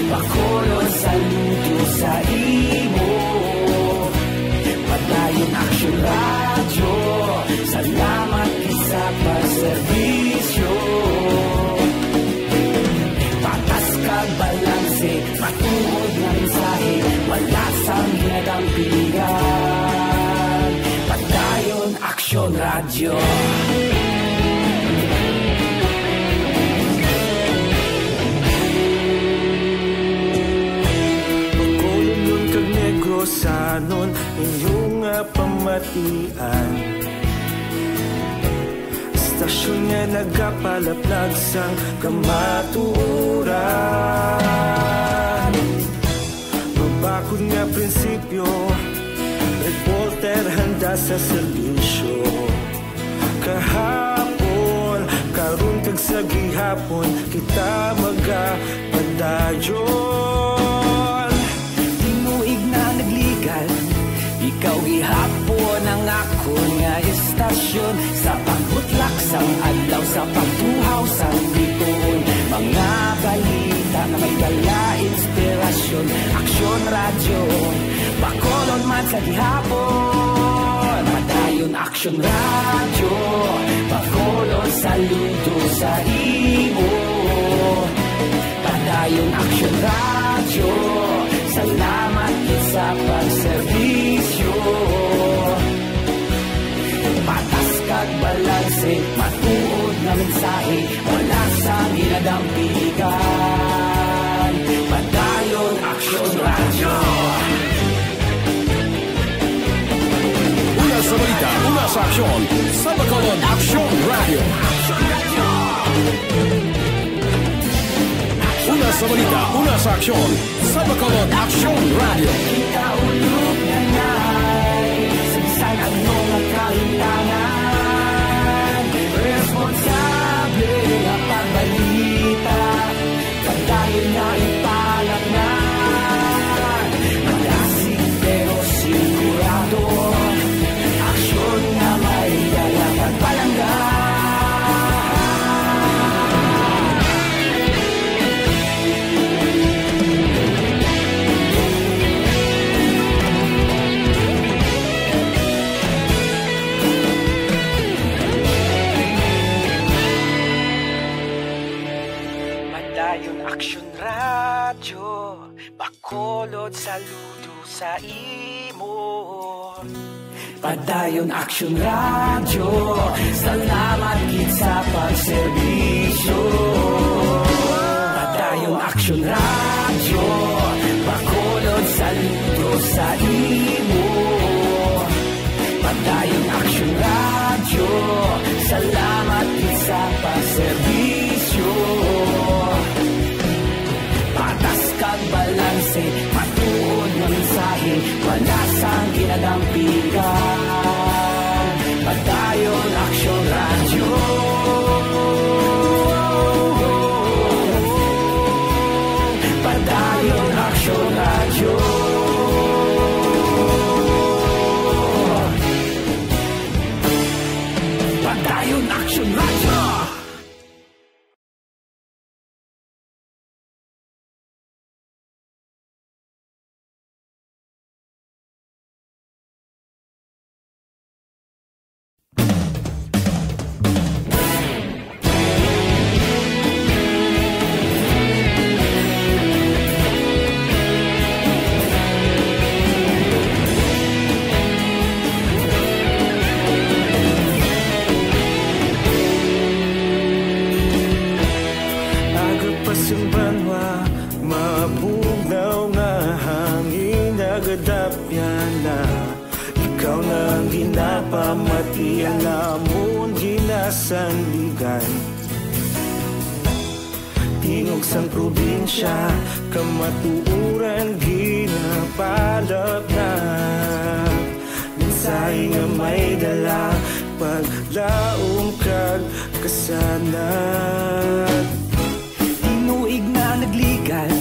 Bacolod, saludo sa imo. Padayon Aksyon Radyo, salamat gid sa pagserbisyo. Patas kag balanse, matuod nga mensahe, wala sang ginadampigan. Padayon Aksyon Radyo. Bacolodnon kag Negrosanon, inyo nga pamatian. Istasyon nga nagapalaplag sang kamatuoran. Mabakod nga prinsipyo, reporter handa sa serbisyo. Kahapon, karon kag sa gihapon, kita magapadayon. Tinuig na nagligan, ikaw gihapon ang akon nga istasyon. Sa pagbutlak sang adlaw, sa pagtuhaw sang bituon, mga balita nga may dala inspirasyon. Aksyon Radyo, Bacolod man sa gihapon. Padayon Aksyon Radyo, Bacolod, saludo sa imo. Padayon Aksyon Radyo, salamat gid sa pagserbisyo. Patas kag balanse, matuod nga mensahe, wala sang ginadampigan. Padayon Aksyon Radyo. Una sa balita, una sa aksyon, sa Bacolod Aksyon Radyo. Una sa balita, una sa aksyon, sa Bacolod Aksyon Radyo. Kita ulog na nai, sa bisan ano nga kahitangan, responsable nga pagbalita. Padayon na ipalapngan, malasig pero sigurado. Aksyon nga may dala kag palangga. Padayon Aksyon Radyo, Bacolod, saludo sa imo. Padayon Aksyon Radyo, salamat gid sa pagserbisyo. Padayon Aksyon Radyo, Bacolod, saludo sa imo. Padayon Aksyon Radyo, salamat gid sa pagserbisyo. Patas kag balanse, matuod nga mensahe, wala sang ginadampigan. Padayon Aksyon Radyo. Padayon Aksyon Radyo. Padayon Aksyon Radyo. Aga pa sing banwa, mabugnaw nga hangin nga Pamati ang amon ginasandigan. Tingog sang probinsya, kamatuoran ginapalapnap. Mensahe nga may dala, paglaom kag kasanag. Tinuig na nagligan,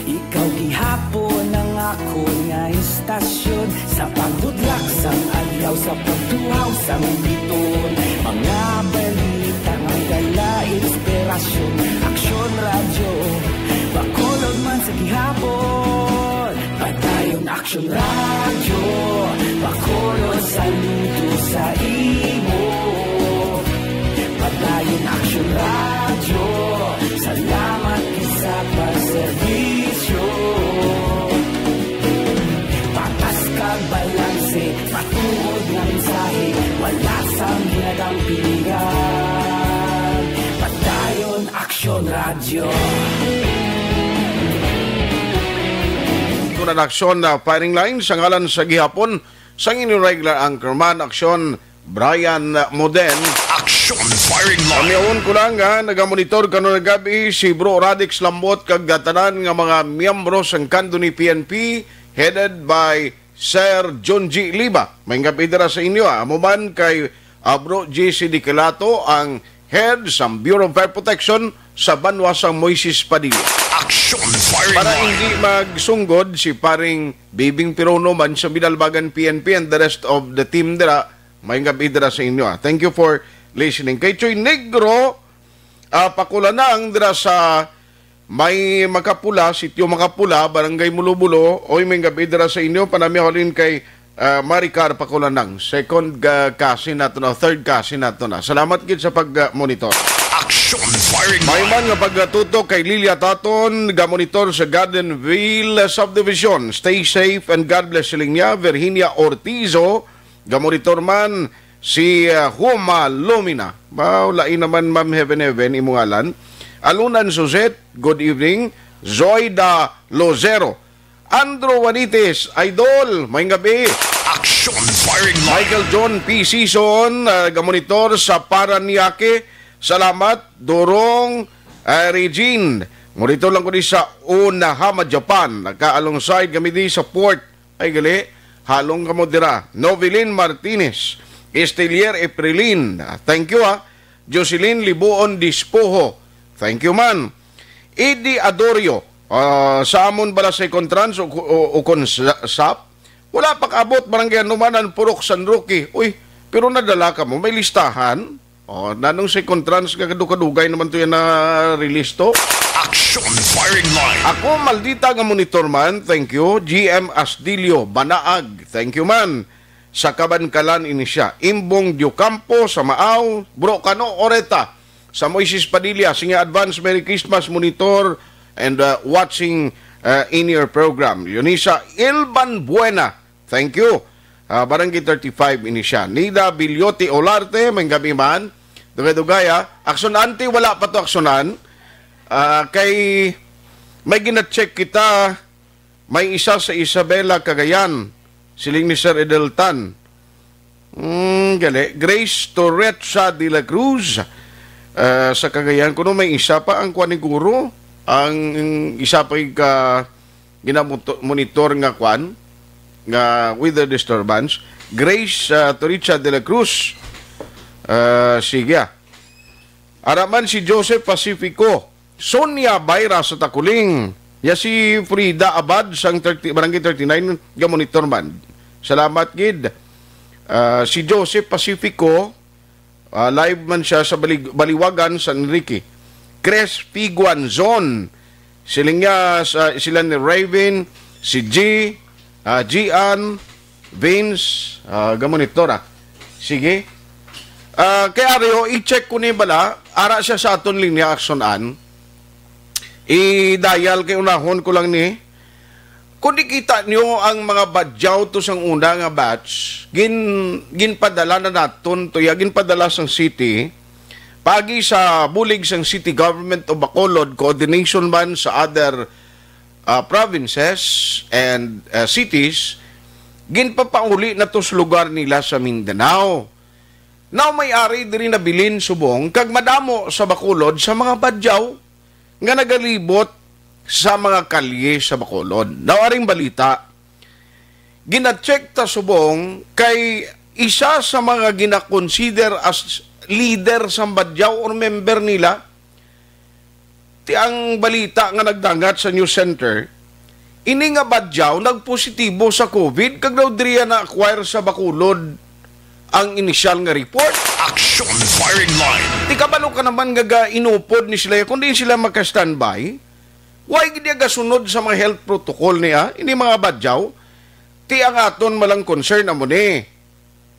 ikaw gihapon ang akon nga istasyon. Sa pagbudlak sang adlaw, sa pagtuhaw sang biton, mga balita nga dala inspirasyon. Aksyon Radyo, Bacolod man sa gihapon. Padayon Aksyon Radyo, Bacolod saludo sa imo. Padayon Aksyon Radyo, salamat gid sa pagserbisyo. Patas kag balanse, matuod nga mensahe, wala sang ginadampingan. Padayon Aksyon Radyo. Ito na ang aksyon na firing line sa ngalan sa gihapon sang inyong regular anchorman, Aksyon Brian Moden. Action firing line. Pamiyawon ko lang nga nagamonitor karon nga gab-i si Bro Radix Lambot kag tanan nga mga miyembro sang Kandoni P N P, headed by Sir John G Liba. May gabi dira sa inyo, ah. Amo man kay, ah, Bro J C Dicalato, ang head sa Bureau of Fire Protection sa banwa sang Moises Padilla. Action firing Para line. Hindi magsunggod si paring Bibing Pirono man sa Binalbagan P N P and the rest of the team dira, may gabi dira sa inyo, ah. Thank you for listening. Kay Choy Negro, ah, Pakulanang dira sa may Makapula, Sitio Makapula, Barangay Mulobulo. Oy, may gabi dira sa inyo. Panami halin kay, ah, Maricar Pakulanang. Second, ah, cousin nato na, third cousin nato na. Salamat gid sa pag-monitor. Action firing May line. Man nga pagkatutok kay Lilia Taton, ga-monitor sa Gardenville Subdivision. Stay safe and God bless, siling niya. Virginia Ortizo, ga-monitor man si, ah, Huma Lumina. Ba, lain naman, Ma'am Heaven Heaven, imong ngalan. Alunan Suzette, good evening. Zoida Lozero. Andrew Juanites, Idol, may gabi. Action firing line. Michael John P. Sison, ah, ga-monitor sa Paranaque. Salamat, Dorong, ah, Regine. Monitor lang ko di sa Onahama, Japan. Nagka-alongside kami di sa port. Ay, gali. Halong kamo dira. Novelin Martinez. Estelier Eprilin. Ah, thank you, ah. Jocelyn Libuon Dispoho. Thank you, man. Eddie Adorio. Ah, sa amon bala sa Contrans o, o, o kon sa, sap? Wala pa kaabot, Barangay Hanuman, ang Purok San Roque. Uy, pero nadala ka mo. May listahan. Oh, nanong second trans nga kadugay naman to yan na release to? Action firing line. Ako, Maldita nga monitor man, thank you. G M Asdilio, Banaag, thank you man. Sa Kabankalan ini siya. Imbong Diocampo, sa Maaw, Bro Kano Oreta, sa Moises Padilla, sige, advance Merry Christmas, monitor and, uh, watching, uh, in your program. Leonisa Ilban Buena, thank you. Ah, Barangay thirty-five ini siya. Nida Bilyote Olarte, may gabi man. Dugay-dugay, ah. Aksyonan, ti, wala pa to aksyonan. Ah, kay may gina-check kita, may isa sa Isabela, Cagayan. Siling ni Sir Edeltan. Hmm, gali. Grace Torrecha de la Cruz, ah, sa Cagayan. Kuno may isa pa ang kwan ni Guro. Ang isa pa yung ka-, ginamoto-, monitor nga kwan, nga weather disturbance. Grace, ah, Toricha de la Cruz. Ah, sige, ah. Ara man si Joseph Pacifico, Sonia Bayra sa Takuling. Ya si Frida Abad sang thirty, Barangay thirty-nine, ga-monitor man. Salamat gid. Ah, si Joseph Pacifico, Ah, live man siya sa Balig-, Baliwagan, San Enrique. Chris Figuan Zon. Siling niya sa, sila ni Raven, si G, ah, Gian, Vince, ah, ga-monitor, ah. Sige. Ah, kay Ario, i-check ko ni bala. Ara siya sa aton linya, aksyonan. I-dial kay unahon ko lang ni. Kung di kita nyo ang mga badyaw to sang una nga batch, gin-, ginpadala na naton to, ya, ginpadala sang city, pagi sa bulig sang city government of Bacolod, coordination man sa other, ah, provinces and, ah, cities, ginpapauli na to sa lugar nila sa Mindanao. Now, may ari diri nabilin subong kag madamo sa Bacolod sa mga Badyaw nga nagalibot sa mga kalye sa Bacolod. Now, aring balita, gina-check ta subong kay isa sa mga gina-consider as leader sa Badyaw or member nila, ti ang balita nga nagdangat sa news center, ini nga Badyaw nagpositibo sa COVID kag daw diriya na-acquire sa Bacolod ang inisyal nga report. Action Firing Line. Ti kabalo ka naman nga ga-inupod ni sila, kung diin sila maka-standby, why gid niya gasunod sa mga health protocol niya, ini mga Badyaw? Ti ang aton malang concern amo ni.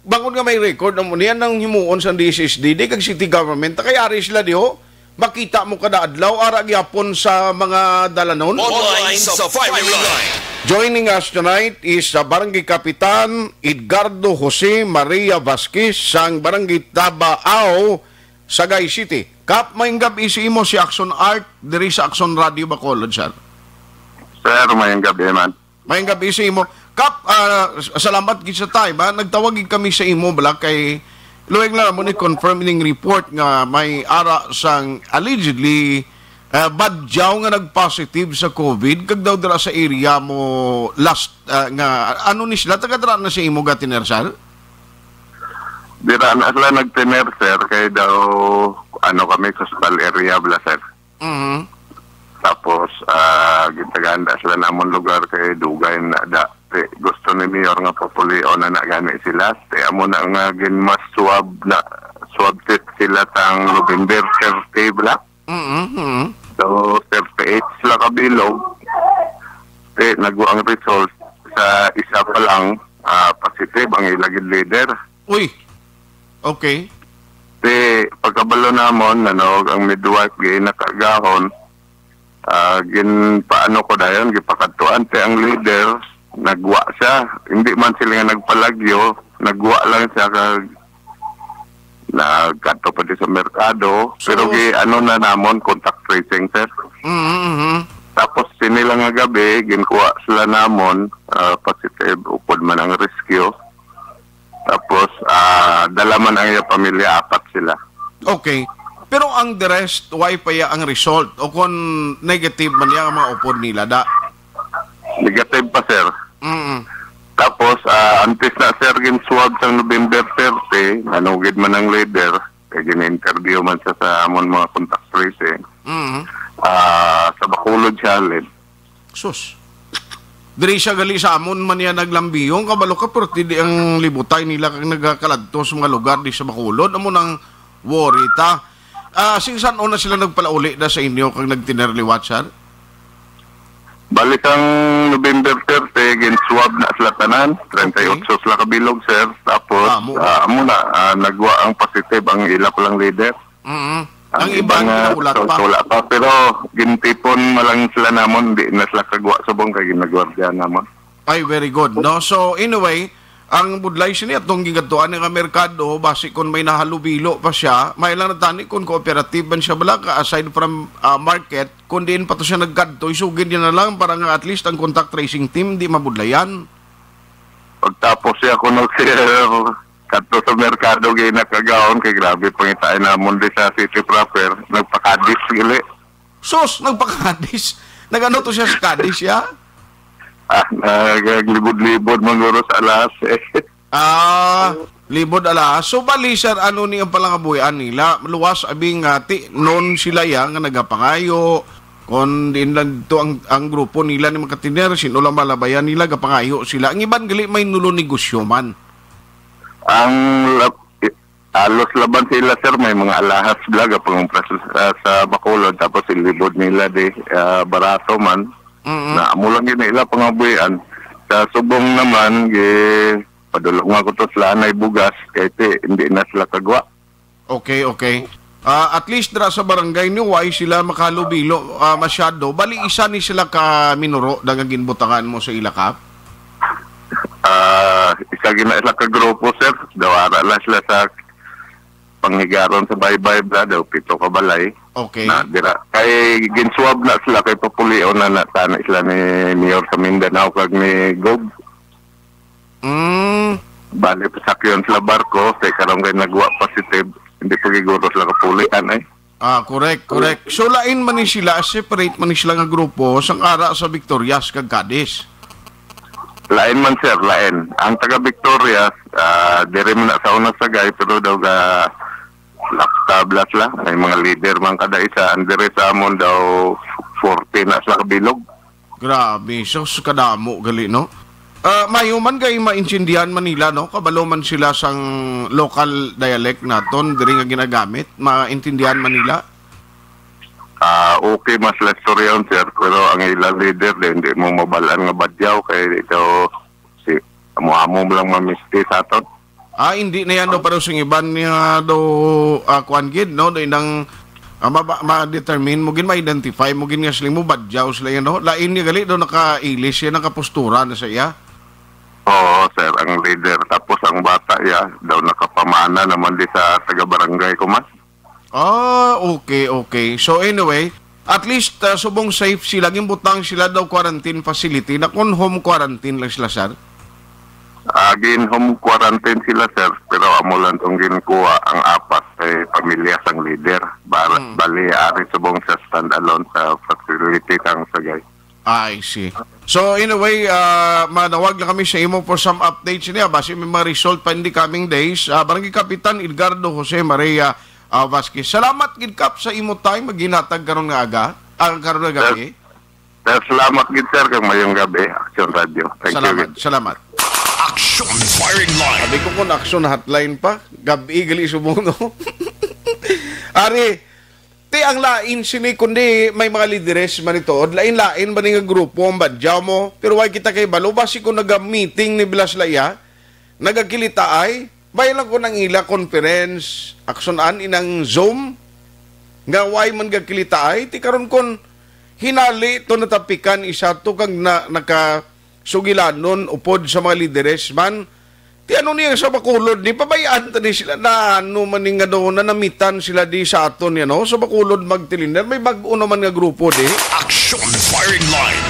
Bangod nga may record amo niya nang himuon sa D S S D D kag city government, kay ari sila diho. Makita mo kada adlaw, ara gyapon sa mga dalanon. Online sa Firing Line. Joining us tonight is, uh, Barangay Kapitan Edgardo Jose Maria Vasquez sang Barangay Tabaao, Sagay City. Kap, maayong gab-i sa imo, si Action Art diri sa Action Radio Bacolod, sir. Sir, maayong gab-i man. Maayong gab-i sa imo. Kap, ah, s-, salamat gid sa time, ha. Nagtawag gid kami sa imo, bala, kay luwag lang mo ni confirm ning report nga may ara sang allegedly, ah, Badyaw nga nag-positive sa COVID, kag daw dira sa area mo last, ah, nga, ano ni sila, taga dira na sa imo gatiner, sir? Dira na sila nagtiner, sir, kay daw, ano, kami sa Stal area, bala, sir. Mhm. Tapos, ah, gintaganda sila namon lugar kay dugay na da. Ti, gusto ni Mayor nga papulion na, na gani sila. Ti, amo na nga gin mas swab na, swab test sila tang November thirty bala. Mhm, mhm. So, thirty-eight sila kabilog. Ti, nagwa ang result sa isa pa lang, ah, positive ang ila gid leader. Uy. Okay. Ti, pagkabalo namon, ano, ang midwife gid nakaagahon, ah, ginpaano ko dayon, gipakadtuan. Ti ang leader, nagwa siya. Hindi man sila nga nagpalagyo, nagwa lang siya kag nagkadto pa di sa merkado. So, pero gi-, ano na namon, contact tracing, sir. Mm-hmm. Tapos, sini lang nga gabi, ginkuha sila namon, ah, positive, upod man ang rescue. Tapos, ah, dala man ang iyang pamilya, apat sila. Okay. Pero ang the rest, why pa ya ang result? O kung negative man ya ang mga upod nila, da? Negative pa, sir. Mm. Tapos, ah, antes na, sir, gin-swab sang November thirty, nanugid man ang leader, kay gin-interview man siya sa amon mga contact tracing. Mm. Ah, sa Bacolod siya halin. Sus. Diri siya gali sa amon man niya naglambiyong, kabalo ka, pero ti di ang libutay nila kag nagakaladto sa mga lugar di sa Bacolod. Amo nang worry ta. Ah, sing san-o na sila nagpalauli na sa inyo kag nagtiner liwat, sir? Bali, sang November thirty, gin-swab na sila tanan. Okay. Treinta y ocho sila kabilog, sir. Tapos, ah, amo na, ah, nagwa ang positive ang ila pa lang leader. Mm. Ang iba nga ginahulat pa. Wala pa, pero gintipon man lang sila namon, di na sila kagwa subong kay ginagwardya namon. Ay, very good, no? So, anyway, ang budlay sini atong gingadtuan nga merkado, basi kon may nahalubilo pa siya, may lang natani kon cooperative man siya bala ka, aside from, ah, market, kon diin pa to siya nagkadto, isugid niya na lang para nga at least ang contact tracing team di mabudlayan. Pagtapos siya kuno, sir, kadto sa merkado gid nakagaon kay grabe pangitain namon di sa city proper, nagpakadis gali. Sus, nagpakadis. Nagano to siya sa kadis, ya? Ah, naglibod-libod man guro sa alas, eh. Ah, libod ala. So, bali, sir, ano ni ang palangabuhian nila? Luwas, abi nga, ti, non sila ya nga nagapangayo. Kon diin lang to ang, ang grupo nila ni makatiner, sino lang malabayan nila, gapangayo sila. Ang iban gali may nulo negosyo man. Ang lab-, i-, halos laban sila, sir, may mga alahas bala, gapang-, ah, sa Bacolod, tapos ilibod nila di, ah, barato man. Mm-mm. Na, amo lang gid na ila pangabuhian. Sa subong naman, gi-, padulong ako to sila anay bugas, kay ti, hindi na sila kagwa. Okay, okay. Ah, at least dira sa barangay niyo, why sila makalubilo, ah, masyado? Bali, isa ni sila ka minuro, da nga ginbutangan mo sa ila, Kap? Ah, isa gina sila ka grupo, sir. Dawara lang sila sa panghigaron sa baybay, bala, daw pito ka balay. Okay. Na dira. Kay ginswab na sila, kay papulion na na sana sila ni Mayor sa Mindanao kag ni Gob. Mm. Bali, pasakyon sila barko, kay karon kay nagwa positive, hindi pa giguro sila kapulian, eh. Ah, correct, correct. So, lain man ni sila, separate man ni sila nga grupo, sang ara sa Victorias kag Cadiz. Lain man, sir, lain. Ang taga Victorias, ah, diri man na sa una Sagay, pero daw ga laktab la sila. May mga leader man kada isa. Ang diri sa amon daw, forty na sa kabilog. Grabe, sus, kadamo gali, no? Ah, mayo man kay maintindihan man nila, no? Kabalo man sila sang local dialect naton diri nga ginagamit, maintindihan man nila. Ah, okay, mas la istoryaon, sir, pero ang ilang leader, di, hindi mo mabalaan nga badyaw kay ito si amo-amo lang mamisti sa aton. Ah, hindi na yan daw, pero sing iban niya daw, ah, kuan gid, no? Daw nang, ah, ma-, ma-, ma-determine mo gid, ma-identify mo gid nga sila mo badyaw sila yan, no? Lain niya gali daw nakailis siya, nakapustura na sa iya. Oo, sir, ang leader. Tapos ang bata, ya, daw nakapamana naman di sa taga-barangay ko, man. Ah, okay, okay. So anyway, at least, ah, subong safe sila, ginbutang sila daw quarantine facility. Na kung home quarantine lang sila, sir? Ah, gin home quarantine sila, sir, pero amo lang tong ginkuha ang apat kay pamilya sang leader. Bar- Hmm. Bali, ari subong sa standalone sa facility sang Sagay. I see. So, in a way, ah, manawag na kami sa imo for some updates niya. Basi may mga result pa in the coming days. Ah, Barangay Kapitan Edgardo Jose Maria, ah, Vasquez. Salamat gid, Kap, sa imo time nga ginhatag karon nga aga, ah, karon nga gabi. Sir, salamat gid, sir, kag mayong gabi, Action Radio. Thank you. Salamat, gid, salamat. Action Firing Line. Sabi ko kung Action Hotline pa, gabi gali subong, no? Ari, ti ang lain sini, kundi may mga lideres man ito, lain-lain ba ni nga grupo ang badyaw mo? Pero why kita kay balo? Basi kung naga-meeting ni Blas Laya, nagakilitaay, bay lang ko nang ila conference, Action an inang Zoom, nga why man gakilitaay? Ti karon kon hinali to natapikan isa to kag na, nakasugilanon upod sa mga lideres man, ti ano niya sa Bacolod, ni pabayaan ta ni sila na ano man ni nga daw nanamitan sila di sa aton, you know, sa Bacolod magtilinder. May bag-o naman nga grupo di. Action Firing Line.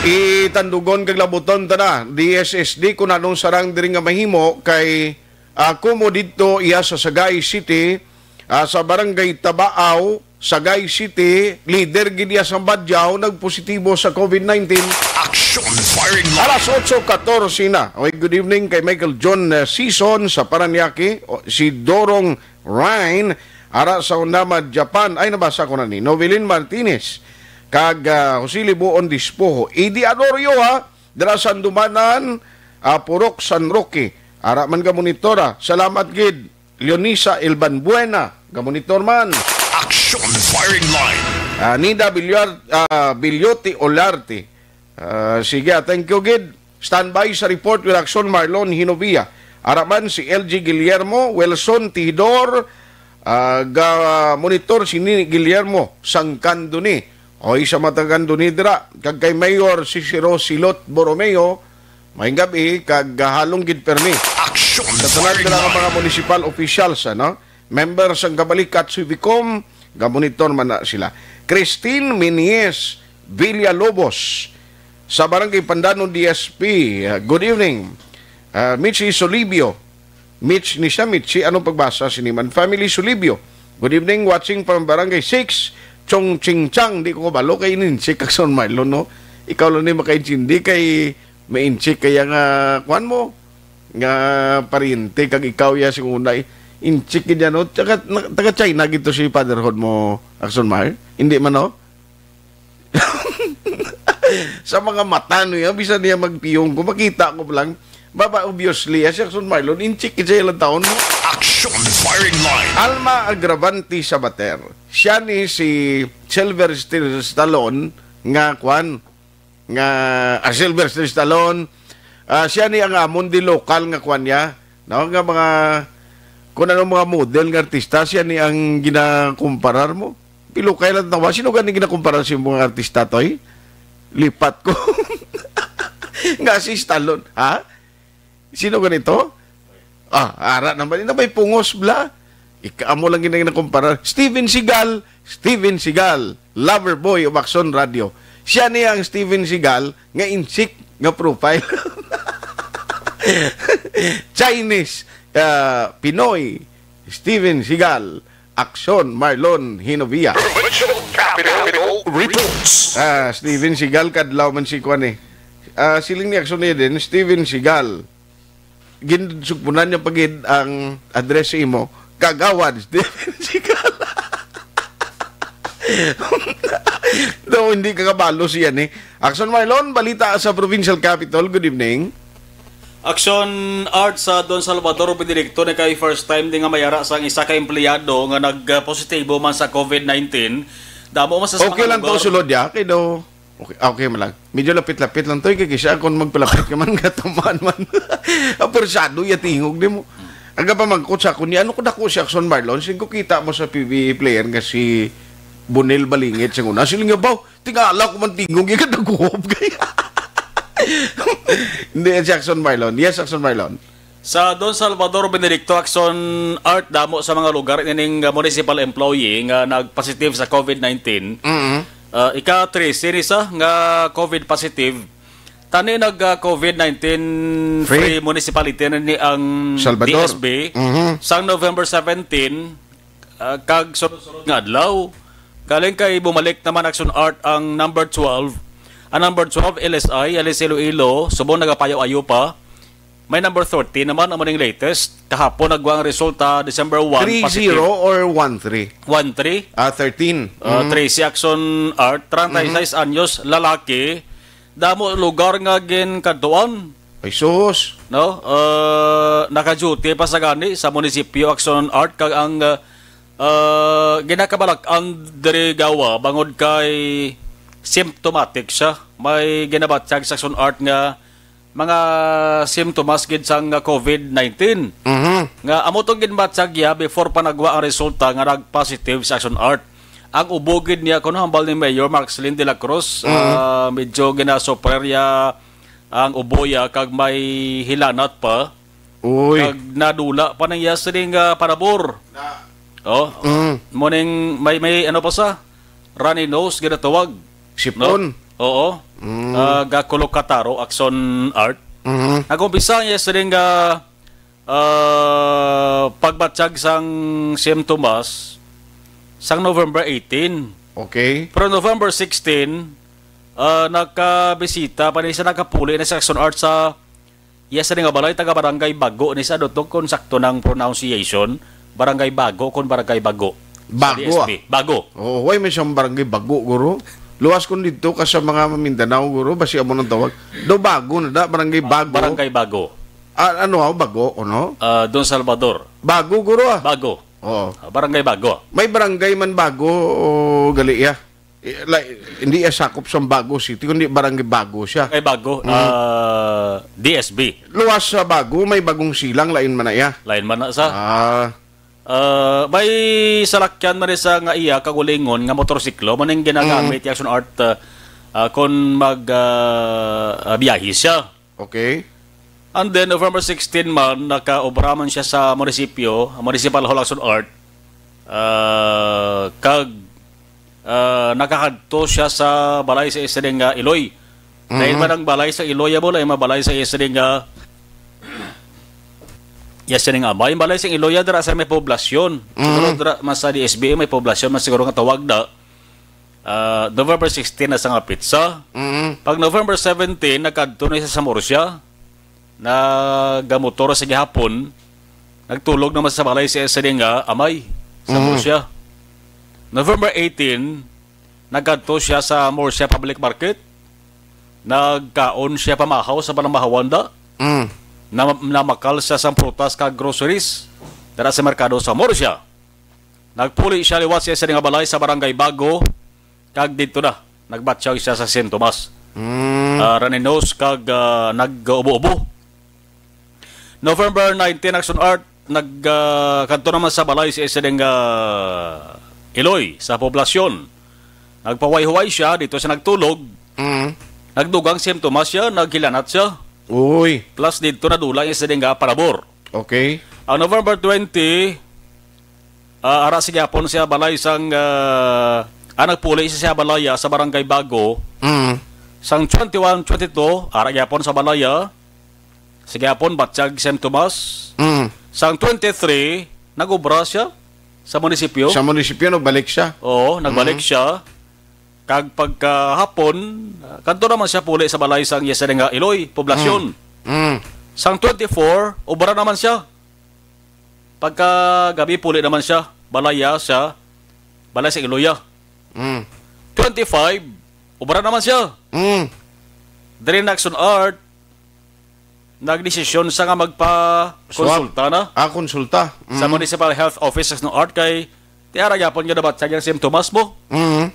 Itandugon kag labuton ta na, D S S D, kung anong sarang diri nga mahimo kay, ah, kumo didto iya sa Sagay City, ah, sa Barangay Tabaaw, Sagay City, leader gid iya sang Badyaw, nagpositibo sa covid nineteen. Action Firing Line. Alas otso katorse na. Okay, good evening kay Michael John, eh, Sison sa Paranaque, o, si Dorong Ryan, ara sa Onama, Japan. Ay, nabasa ko na ni Novelin Martinez, kag, ah, Jose Libuon Dispoho. Eddie Adorio, ha, dira sa Andumanan, ah, Purok San Roque. Ara man ka monitora. Salamat gid. Leonisa Ilbanbuena, gamonitor man. Action Firing Line. Ah, Nida Villar-, ah, Villote Olarte. Ah, sige, ah, thank you gid. Standby sa report with Action Marlon Hinovia. Araman si L G Guillermo, Wilson Tihidor, ah, ga monitor si Nini Guillermo, Sangkanduni. Oy, sa Mataganduni dira, kag kay Mayor Cicero Silot Borromeo, may gabi, kag gahalong gid permi. Action Sa tanan Firing dira nga Line. Mga municipal officials, ano? Member sang Kabalikat Civicom, gamonitor man na sila. Christine Minies Villalobos, sa Barangay Pandanon D S P, uh, good evening. Uh, Mitzi Solibio, Mitch ni siya, Mitzi, anong pagbasa sini man? Family Solibio, good evening, watching from Barangay six, Chong Ching Chang, di ko kabalo kay ininsi kag Son Marlon, no? Ikaw lang ni makaintindi kay mainsi kaya nga, kuan mo, nga pariente kag ikaw ya sing una, eh. Inchik gid yan, no? Taga, na-, taga China gid to si fatherhood mo, Action Mar? Hindi man, no? Sa mga mata, no, ya, bisan niya magpiyong ko, makita ko lang. Baba, obviously, ya, si Action Marlon, inchik gid siya ilang taon, no? Action Firing Line. Alma Agravante Sabater. Siya ni si Sylvester Stallone nga, kwan, nga, ah, Sylvester Stallone, ah, siya ni ang amon di lokal nga kwan niya, no? Nga mga, kung ano mga model nga artista, siya ni ang ginakumparar mo. Pilukay lang tawa. Sino gani ginakumparar sa mga artista, Toy? Lipat ko. Nga si Stallone, ha? Sino ganito? Ah, ara naman. Ina may pungos, bla. Ika mo lang gina-, ginakumparar. Steven Seagal, Steven Seagal, lover boy of Action Radio. Siya niya ang Steven Seagal nga insik nga profile. Chinese, ah, Pinoy, Steven Seagal, Action, Marlon Hinovia. Provincial Capital Reports. Ah, Steven Seagal, kadlaw man si kuan eh. Ah, siling ni Action Eden, Steven Seagal. Ginsugpunan niya pagid ang address sa imo. Kagawad, Steven Seagal. Daw hindi ka kabalo siya ni. Action Marlon, balita sa Provincial Capitol. Good evening. Action Art sa Don Salvador Benedicto na kay first time din nga mayara sang isa ka empleyado nga nagpositibo man sa covid nineteen. Damo man sa Okay mga lang to lugar. Sulod ya, kay daw. Okay, ah, okay man lang. Medyo lapit-lapit lang to, eh, kay kisa kung magpalapit ka man, katamaan man. Apersado ya tingog di mo. Aga pa mangkot sa ako ni ano ko dako si Action Marlon, sing ko kita mo sa P B A player nga si Bonel Balingit sa una. Sila nga ba? Tingala ko man tingog, yung kadaguhob kay. Hindi, si Action Marlon. Yes, Action Marlon. Sa Don Salvador Benedicto, Action Art, damo sa mga lugar ining, uh, municipal employee nga nagpositive sa covid nineteen. Mm-hmm. Uh, ika trese ni sa nga covid positive. Tani nag, uh, covid nineteen Free. Free municipality na ni ang Salvador. D S B. Mm-hmm. Sang November seventeen, ah, kag sunod-sunod nga adlaw. Galing kay bumalik naman Action Art ang number twelve. Ang number twelve, L S I, Alice Iloilo, subong nagapayaw-ayo pa. May number thirteen naman, amo ning latest. Kahapon nagwa ang resulta, December one, positive. Three zero or one three? One three. Ah, thirteen. Ah, Mm. Tracy Action Art, treinta y seis anyos, lalaki. Damo lugar nga ginkadtuan. Ay, sus. No? Ah, naka-duty pa sa gani sa munisipyo Action Art kag ang, ah, ah, ginakabalak-an diri gawa bangod kay symptomatic siya. May ginabatyag sa Action Art nga mga symptoms gid sang covid nineteen. Mhm. Nga amo tong ginbatyag niya before pa nagwa ang resulta nga nag-positive sa Action Art. Ang ubo gid niya, kuno, hambal ni Mayor Marcelin de la Cruz, Mhm. ah, medyo ginasuffer ya ang ubo ya kag may hilanat pa. Uy. Kag nadula pa nang iya sining, ah, parabor. Na. Oh, Mm. mo ning may, may ano pa sa? Runny nose, ginatawag. Sipon. No? Oo. Mm. Ah, gakulok kataro, Action Art. Mhm. Nag-umpisa niya sining, ah, ah, pagbatyag sang symptoms sang November eighteen. Okay. Pero November sixteen, ah, nakabisita pa ni sa, nakapuli na sa Action Art sa iya sa nga balay, taga Barangay Bago ni sa, dutog kung sakto nang pronunciation, Barangay Bago kung Barangay Bago. Sa Bago, D S P. Ah. Bago. Oo, why may siyang Barangay Bago, guro? Luwas kung dito ka sa mga Mindanao, guro, basi amo nang tawag. Do Bago na da, Barangay Bago. Barangay Bago. Ah, ano, ah, Bago, ano? Ah, Don Salvador. Bago, guro, ah. Bago. Oo. Ah, Barangay Bago. May barangay man Bago, o, gali, ah. Eh, like, hindi iya sakop sa Bago City, kundi Barangay Bago siya. Barangay Bago, Mm. ah, D S B. Luwas sa Bago, may Bagong Silang, lain man na iya. Lain man na sa. Ah. Ah, may salakyan man sa nga iya kagulingon nga motorsiklo, man ang ginagamit Mm. ni Action Art, ah, ah, kung mag, ah, ah, biyahe siya. Okay. And then, November sixteen man, nakaobra man siya sa munisipyo, Municipal Hall Action Art. Ah, kag, ah, nakakadto siya sa balay sa isa nga Iloy. Lain Mhm. man ang balay sa Iloy, amo, lain man balay sa isa nga, ya, sining amay. Ang balay sa Iloy, dira sa may poblasyon. Mhm. Siguro dira, mas sa D S B, may poblasyon, mas siguro nga tawag na. Ah, November sixteen na sa nga pitsa. Mm. Pag November seventeen, nagkadto na siya sa Murcia. Nagamotor sa gihapon. Nagtulog naman sa balay si S D nga amay sa Mm. Murcia. November eighteen, nagkadto siya sa Murcia Public Market. Nagkaon siya pamahaw sa panamahawanda. Mm. Nam-, namakal siya sa prutas kag groceries dira sa merkado sa Murcia. Nagpuli siya liwat sa isa nga balay sa Barangay Bago, kag didto na nagbatyag siya sa sintomas. Mm. Ah, runny nose kag, ah, nag-ubo-ubo. November nineteen, Action Art, nag, ah, kadto naman sa balay sa isa nga Iloy sa poblasyon. Nagpahuway-huway siya, dito siya nagtulog. Mm. Nagdugang sintomas siya, naghilanat siya. Uy. Plus dito nadula yung isa nga parabor. Okay. Ang November twenty, ah, ara sa gihapon siya balay sang, ah, ah, nagpuli siya sa balaya sa Barangay Bago. Mm. Sang twenty-one, twenty-two, ara gihapon sa balaya. Sige, hapon, batyag Saint Tomas. Mm. Sang twenty-three, nag-obra siya sa munisipyo. Sa munisipyo, nagbalik siya. Oo, nagbalik Mm. siya. Kag pagkahapon, ah, kadto naman siya puli sa balay sang iya sini nga Iloy, poblasyon. Mm. Mm. Sang twenty-four, obra naman siya. Pagkagabi, puli naman siya. Balaya siya. Balay sa Iloya. Mm. Twenty-five, obra naman siya. Mm. Diri na Action Art, nagdesisyon sa nga magpa-konsulta na Ah, konsulta. sa Mm. Municipal Health Office sa Action Art kay tiara gyapon nga dapat siya yung symptoms mo. Mm.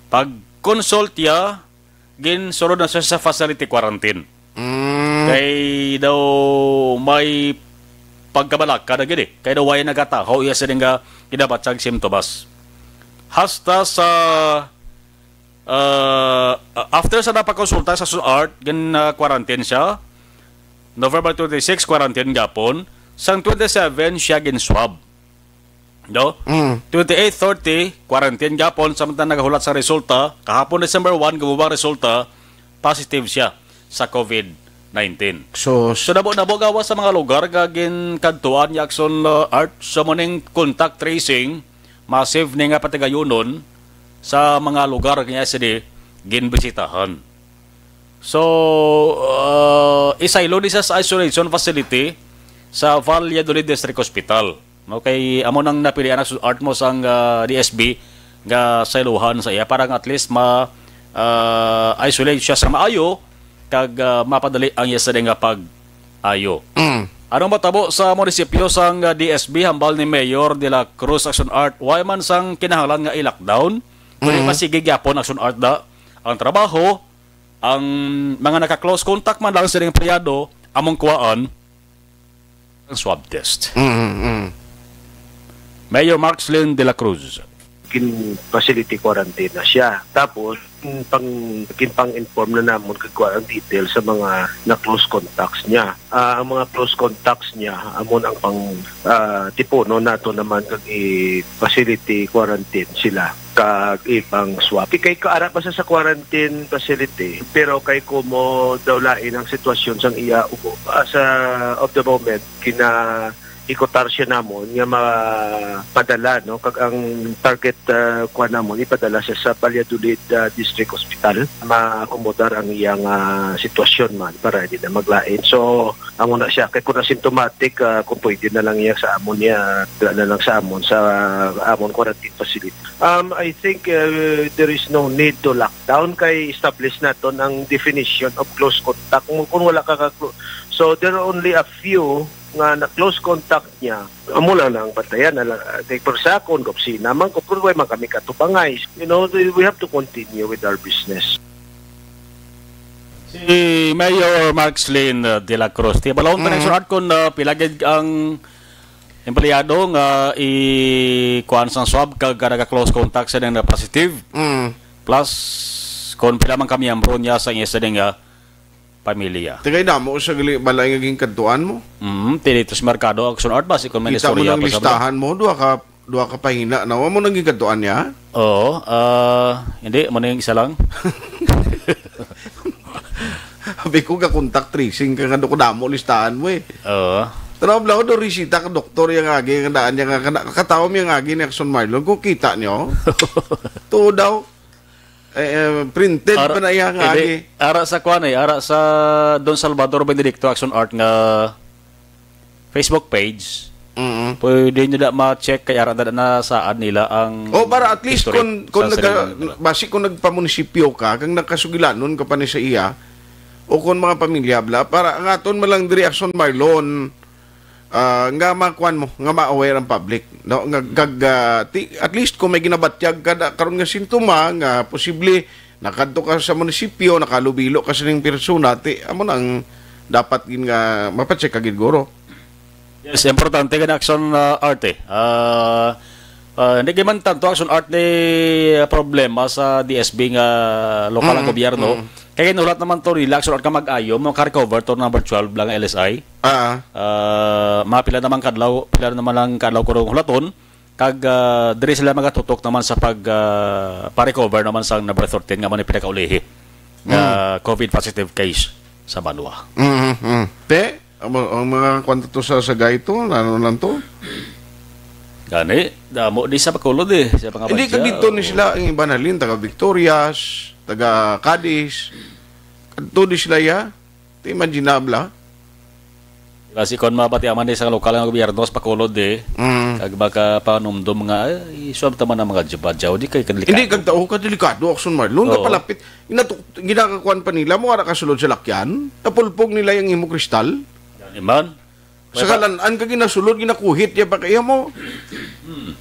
Pag-consult ya, ginsulod na siya sa facility quarantine. Mm. Kay daw may pagkabalaka na gid eh. Kay daw way nagataho iya sini nga ginabatyag symptoms. Hasta sa, ah, after sa napakonsulta sa Action Art, gin, ah, quarantine siya. November twenty-six, quarantine gapon. Sang twenty-seven, siya gin-swab. No? Mm. Twenty-eight, thirty, quarantine gapon. Samtang nagahulat sa resulta, kahapon, December one, gumubang resulta, positive siya sa covid nineteen. So, So, nabo-nabo gawas sa mga lugar nga ginkadtuan ni Action, uh, Art, sa muning contact tracing, massive ni nga patigayunon sa mga lugar nga sini ginbisitahan. So, uh, isaylo ni sa, sa isolation facility sa Valladolid District Hospital. No, kay amo nang napilian ang Action Art mo sang, ah, D S B nga sayluhan sa iya para nga at least ma, ah, isolate siya sa maayo kag, ah, mapadali ang iya sini nga pag-ayo. Mm. Anong matabo sa munisipyo sang, ah, D S B hambal ni Mayor de la Cruz? Action Art, why man sang kinahanglan nga i-lockdown? Kung Mm. masigi gyapon Action Art da ang trabaho, ang mga naka-close contact man lang sining empleyado, among kuwaan ang swab test. Mm, mm. Mayor Markslin de la Cruz. Gin-facility quarantine na siya. Tapos, pang, ginpang-inform na namon kag kuha ang details sa mga na-close contacts niya. Ah, ang mga close contacts niya, amon ang pang, ah, tipuno nato naman kag i-facility quarantine sila kag ipang swab. Kay kaara pa sa, sa quarantine facility, pero kay kumo daw lain ang sitwasyon sang iya ubo. As, ah, of the moment, gina-ikutar siya namon nga mapadala, no? Kag ang target, ah, kuha namon, ipadala siya sa Valladolid, ah, District Hospital. Maakomodar ang iyang, ah, sitwasyon man para di na maglain. So, amo na siya. Kay kung asymptomatic, ah, kung pwede na lang iya sa amon niya, dala na lang sa amon, sa amon quarantine facility. Um, I think, uh, there is no need to lockdown kay establish naton ang definition of close contact. Kung, kung wala ka, ka so there are only a few nga na close contact niya. Amo lang ang bantayan na lang. Uh, kay per sa akon, gopsina man ko, pero way man kami katubangay. You know, we have to continue with our business. Si Mayor Markslin, uh, de la Cruz. Ti balon pa Mhm. Action Art kung, uh, pila gid ang empleyado nga i-, kuan sang swab kag naka-close contact sa na positive. Mm. Plus, kung pila man ka miyembro niya sa iya sini nga pamilya. Tingay damo sa gali balay nga ginkadtuan mo. Mm, ti dito sa merkado, Action Art, basi kung may Kita mo istorya ng pa sa listahan mo, duha ka, duha ka pahina na. Wa mo nang ginkadtuan niya? Oo, ah, hindi, mo na yung isa lang. Abi ko ka contact tracing ka nga do ko damo listahan mo eh. Oo. Tanaw bla ko do resita ka doktor yang agi nga daan niya nga kana katawo mi ang agi ni Action Marlon kung kita niyo. Tuo daw. Eh, eh, printed Ara, pa na iya nga hindi, agi. Ara sa kwan eh, ara sa Don Salvador Benedicto Action Art nga Facebook page. Mm. Pwede nyo na ma-check kay ara na, na saad nila ang Oh, para at least history kung, kung sa naga-, sariling nila. Basi kung nagpamunisipyo ka, kang nagkasugilanon ka pa ni sa iya, o kung mga pamilya bla, para ang aton man lang diri Action Marlon, ah, nga makuan mo, nga ma-aware ang public, no? Nga, kag, ah, ti-, at least kung may ginabatyag ka da, karon nga sintoma nga posible nakadto ka sa munisipyo, nakalubilo ka sining persona, ti, amo na ang dapat gid nga mapacheck ka gid, guro. Yes, importante gani Action, ah, Art eh. Ah, ah, hindi gid man tanto Action Art ni, ah, problema sa D S B nga lokal ang Mm, gobyerno. Mm. Kaya ginulat naman to nila, Action Art, ka mag-ayo, maka-recover to number twelve lang ang L S I. Ah. Ah, mga pila naman kadlaw, pila naman lang kadlaw ko rong hulaton. Kag, ah, diri sila magatutok naman sa pag, ah, pa-recover naman sa number thirteen nga man ang pinakaulihi nga Mm. covid positive case. sa banwa. Mhm, mhm. Te, ang, ang mga kwan to sa, sa gayto, ano lang to? Gani, damo di sa Bacolod eh, sa mga Hindi ka badya, dito ni o sila, ang iba na lin, taga Victorias, taga Cadiz. Kadto di sila ya. Ti imaginable. Diba, si kon mabatiaman ni sa lokal nga gobyerno sa Bacolod eh, Mm. kag makapanumdum nga, "Ay, isuwab ta man ang mga badyaw, di kay kadelikado." Hindi, kag tao ka delikado, Action Marlon, Oo. Kapalapit. Inato-, ginakakuan pa nila, mo ara ka sulod sa lakyan, napulpog nila yung imo kristal. Yan man. Sa Wala pa kalan-an ka ginasulod, ginakuhit, ya pa kaya mo. Hmm.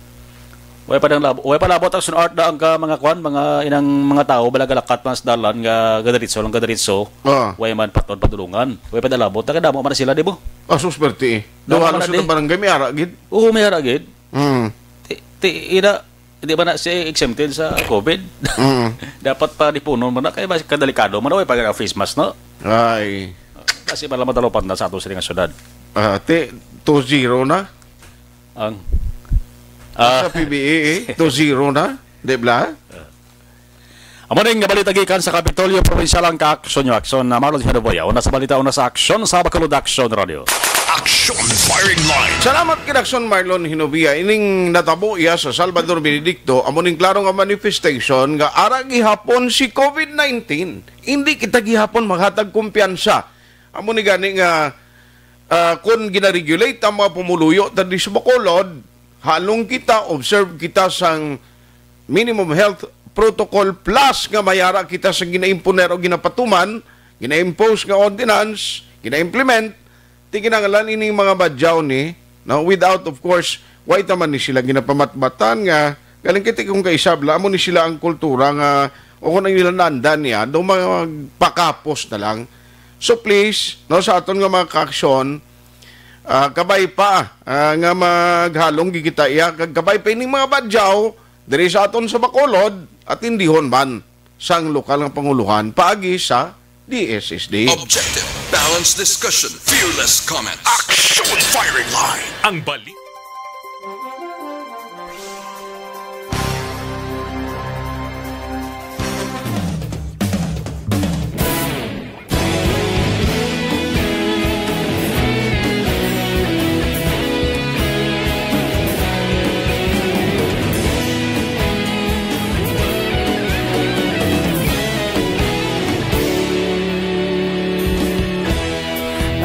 Wala pa nang labo, wala pa labot ang sunart na ang ka-, mga kwan, mga inang mga tao, bala galakat man sa dalan, nga gadiritso lang gadiritso. Ah. Wala man paton padulungan. Wala pa nalabot, nakadamo man na sila, di ba? Ah, sus, perte eh. Damo Daw man halos na sa di. Barangay, may ara gid. Oo, may ara gid. Hmm. Ti, ti, ina, Hindi ba na siya exempted sa covid? Mm. Dapat pa dipunon mo na kay mas kadelikado man, oy, pag face mask, no? Ay. Kasi pala madalupad na sa ato sila nga syudad. Ah, ti, two zero na. Ang, ah, Sa P B A, eh, two zero na, di ba? Amo ning nga balita gikan sa Kapitolyo Provincial ang ka-aksyon nyo, aksyon na Marlon Hinoboya. Una sa balita, una sa aksyon sa Bacolod Action Radio. Action Firing Line. Salamat kay Aksyon Marlon Hinobia. Ining natabo iya sa Salvador Benedicto, amo ning klaro nga manifestation nga ara gihapon si covid nineteen. Hindi kita gihapon maghatag kumpiyansa. Amo ni gani nga, ah, kung ginaregulate ang mga pumuluyo tadi sa Bacolod, halong kita, observe kita sang minimum health protocol plus nga mayara kita sa ginaimponer o ginapatuman, ginaimpose nga ordinance, ginaimplement, ti kinahanglan ining mga badyaw ni, no, without, of course, way ta man ni sila ginapamatbatan nga, galing kiti kung kaisabla, amo ni sila ang kultura nga, o kung ang ilang naandan niya, daw magpakapos na lang. So please, no, sa aton nga mga kaaksyon, ah, kabay pa, ah, nga maghalong gigita iya, kag kabay pa ining mga badyaw, diri sa aton sa Bacolod, at indihon man sang lokal nga panguluhan paagi sa D S S D. Objective, balanced discussion, fearless comment. Action Firing Line. Ang bali.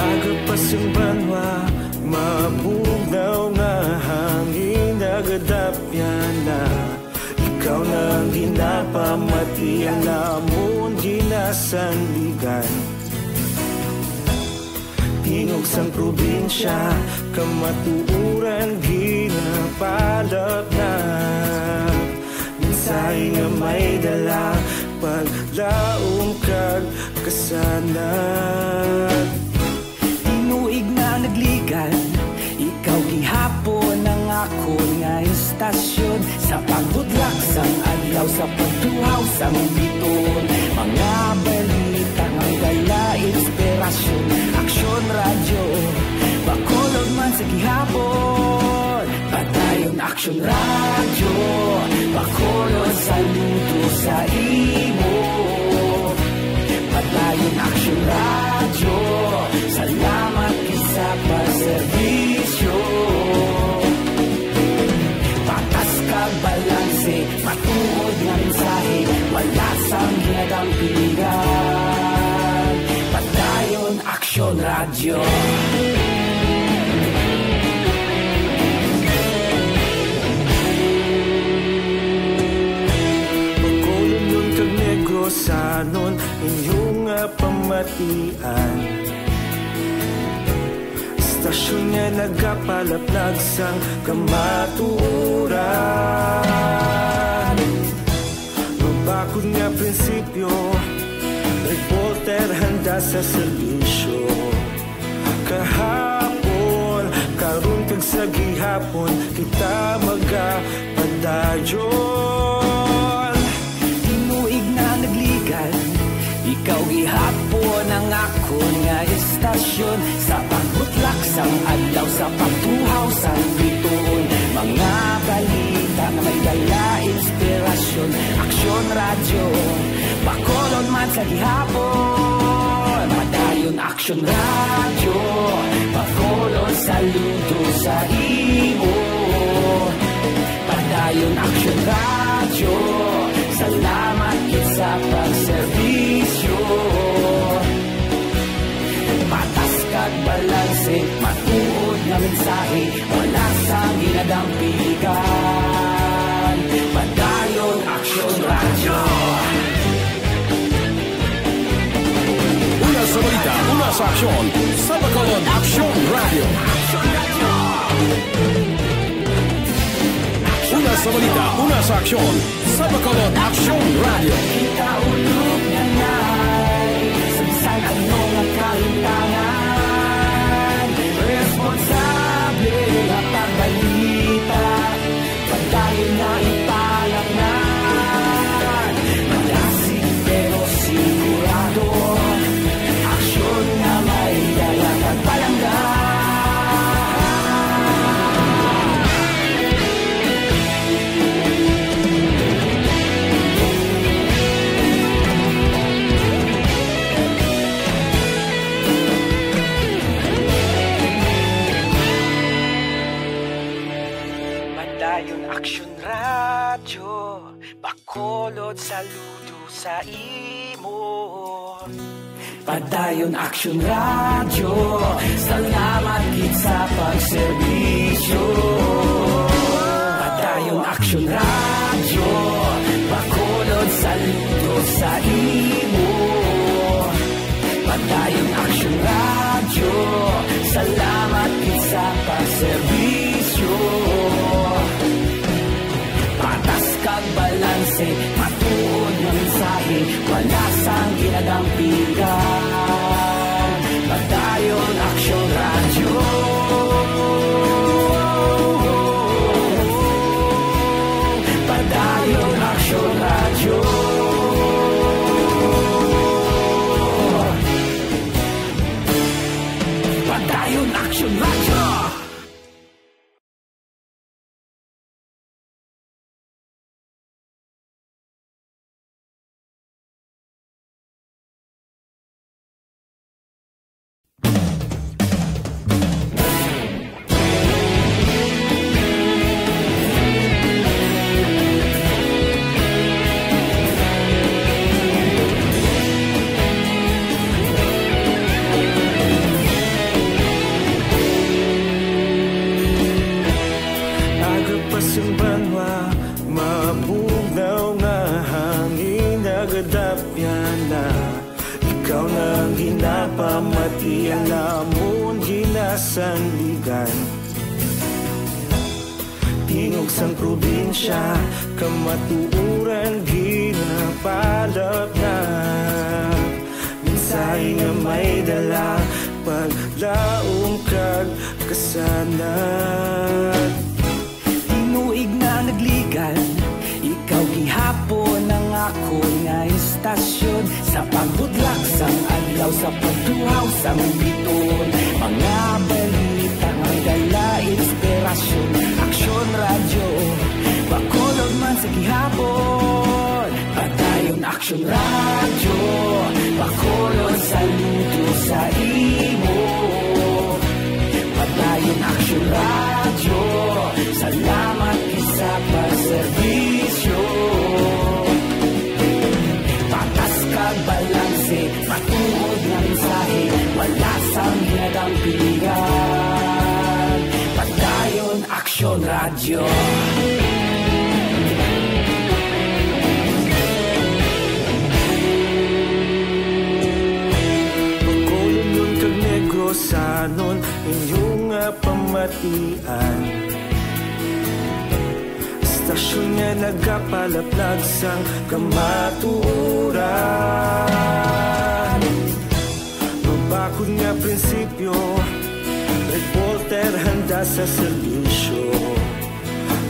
Aga pa sing banwa, mabugnaw nga hangin, nagadapyan na. Ikaw na ang ginapamati, ang lamon ginasandigan. Tingog sang probinsya, kamatuoran ginapalapnap. Mensahe nga may dala, paglaom kag kasanag. Tinuig na nagligan, ikaw gihapon ang akon nga istasyon. Sa pagbutlak sang adlaw, sa pagtuhaw sang biton, mga balita nga dala inspirasyon. Aksyon Radyo, Bacolod man sa gihapon. Padayon Aksyon Radyo, Bacolod, saludo sa imo. Padayon Aksyon Radyo, salamat gid sa pagserbisyo. Patas kag balanse, matuod nga mensahe, wala sang ginadampigan. Padayon Aksyon Radyo. Bacolodnon kag Negrosanon, inyo nga pamatian. Istasyon nga nagapalaplag sang kamatuoran. Mabakod nga prinsipyo, reporter handa sa serbisyo. Kahapon, karon kag sa gihapon, kita magapadayon. Tinuig na nagligan, ikaw gihapon ang akon nga istasyon. Sa pagbutlak sang adlaw, sa pagtuhaw sang bituon, mga balita nga may dala inspirasyon. Aksyon Radyo, Bacolod man sa gihapon. Padayon Aksyon Radyo, Bacolod, saludo sa imo. Padayon Aksyon Radyo, salamat gid sa pagserbisyo. Patas kag balanse, matuod nga mensahe, wala sang ginadampigan. Padayon Aksyon Radyo. Una sa balita, una sa aksyon, sa Bacolod Aksyon Radyo. Una sa balita, una sa aksyon, sa Bacolod Aksyon Radyo. Kita ulog nga nay, sa bisan ano nga kalimtangan, responsable nga pagbalita. Padayon nga ipalangnan, madasig pero sigurado, aksyon nga may dala kag palangga. Padayon Aksyon Radyo, Bacolod, saludo sa imo. Padayon Aksyon Radyo, salamat gid sa pagserbisyo. Padayon Aksyon Radyo, Bacolod, saludo sa imo. Padayon Aksyon Radyo, salamat gid sa pagserbisyo. Patas kag balanse, matuod nga mensahe, wala sang ginadampigan. Padayon Aksyon Radyo. Padayon Aksyon Radyo. Padayon Aksyon Radyo. Aga pa sing banwa, mabugnaw nga hangin, nagadapyan na. Ikaw na ang ginapamati, ang amon ginasandigan. Tingog sang probinsya, kamatuoran ginapalapnap. Mensahe nga may dala, paglaom kag kasanag. Tinuig na nagligan, ikaw gihapon ang akon nga istasyon. Sa pagbudlak sang adlaw, sa pagtuhaw sang bituon, mga balita nga may dala inspirasyon. Aksyon Radyo, Bacolod man sa gihapon. Padayon Aksyon Radyo, Bacolod, saludo sa imo. Padayon Aksyon Radyo, salamat gid sa pagserbisyo. Patas kag balanse, matuod nga mensahe, wala sang ginadampigan. Padayon Aksyon Radyo. Bacolod kag Negros, sanon inyo nga pamatian. Istasyon nga nagapalaplag sang kamatuoran. Mabakod nga prinsipyo, reporter handa sa serbisyo.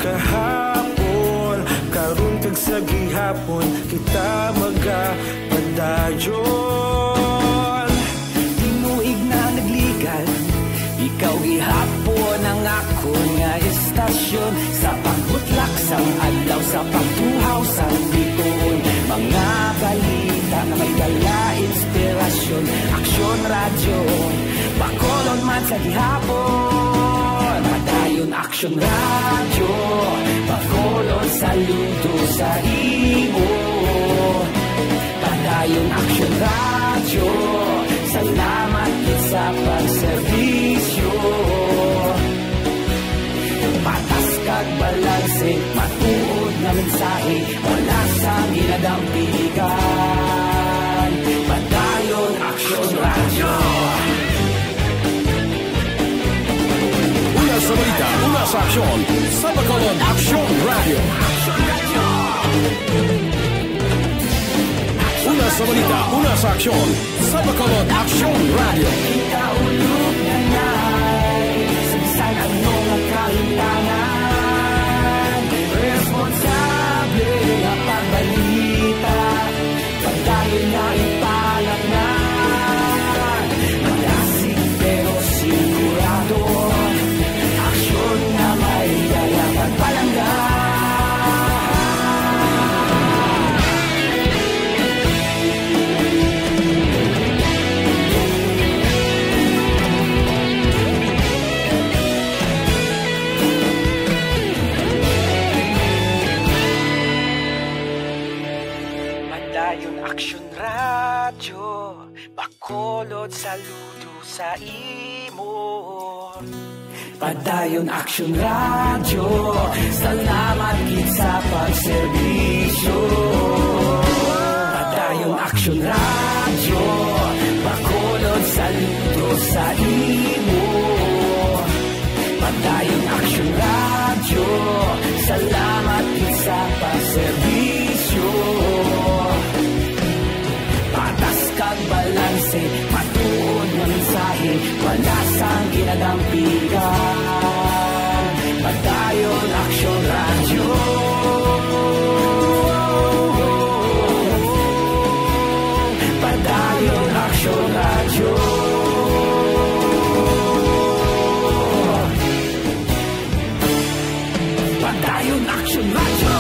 Kahapon, karon kag sa gihapon, kita magapadayon. Tinuig na nagligan, ikaw gihapon ang akon nga istasyon. Sa pagbutlak sang adlaw, sa pagtuhaw sang bituon, mga balita nga may dala inspirasyon. Aksyon Radyo. Bacolod man sa gihapon, Padayon Aksyon Radyo. Bacolod, saludo sa imo. Padayon Aksyon Radyo, salamat gid sa pagserbisyo. Patas kag balanse, matuod nga mensahe, wala sang ginadampigan. Padayon Aksyon Radyo. Una sa balita, una sa aksyon, sa Bacolod Aksyon Radyo. Una sa balita, una sa aksyon, sa Bacolod Aksyon Radyo. Ikaulog na ngay, sa bisan ano nga kahimtangan, responsable nga pagbalita, pagdayon nga ipalatnan. Malasig pero sigurado, aksyon nga may dala kag palangga. Padayon Aksyon Radyo, Bacolod, saludo sa imo. Padayon Aksyon Radyo, salamat gid sa pagserbisyo. Padayon Aksyon Radyo, Bacolod, saludo sa imo. Padayon Aksyon Radyo, salamat gid sa pagserbisyo. Patas kag balanse, matuod nga mensahe, wala sang ginadampigan. Padayon Aksyon Radyo. Padayon Aksyon Radyo. Padayon Aksyon Radyo.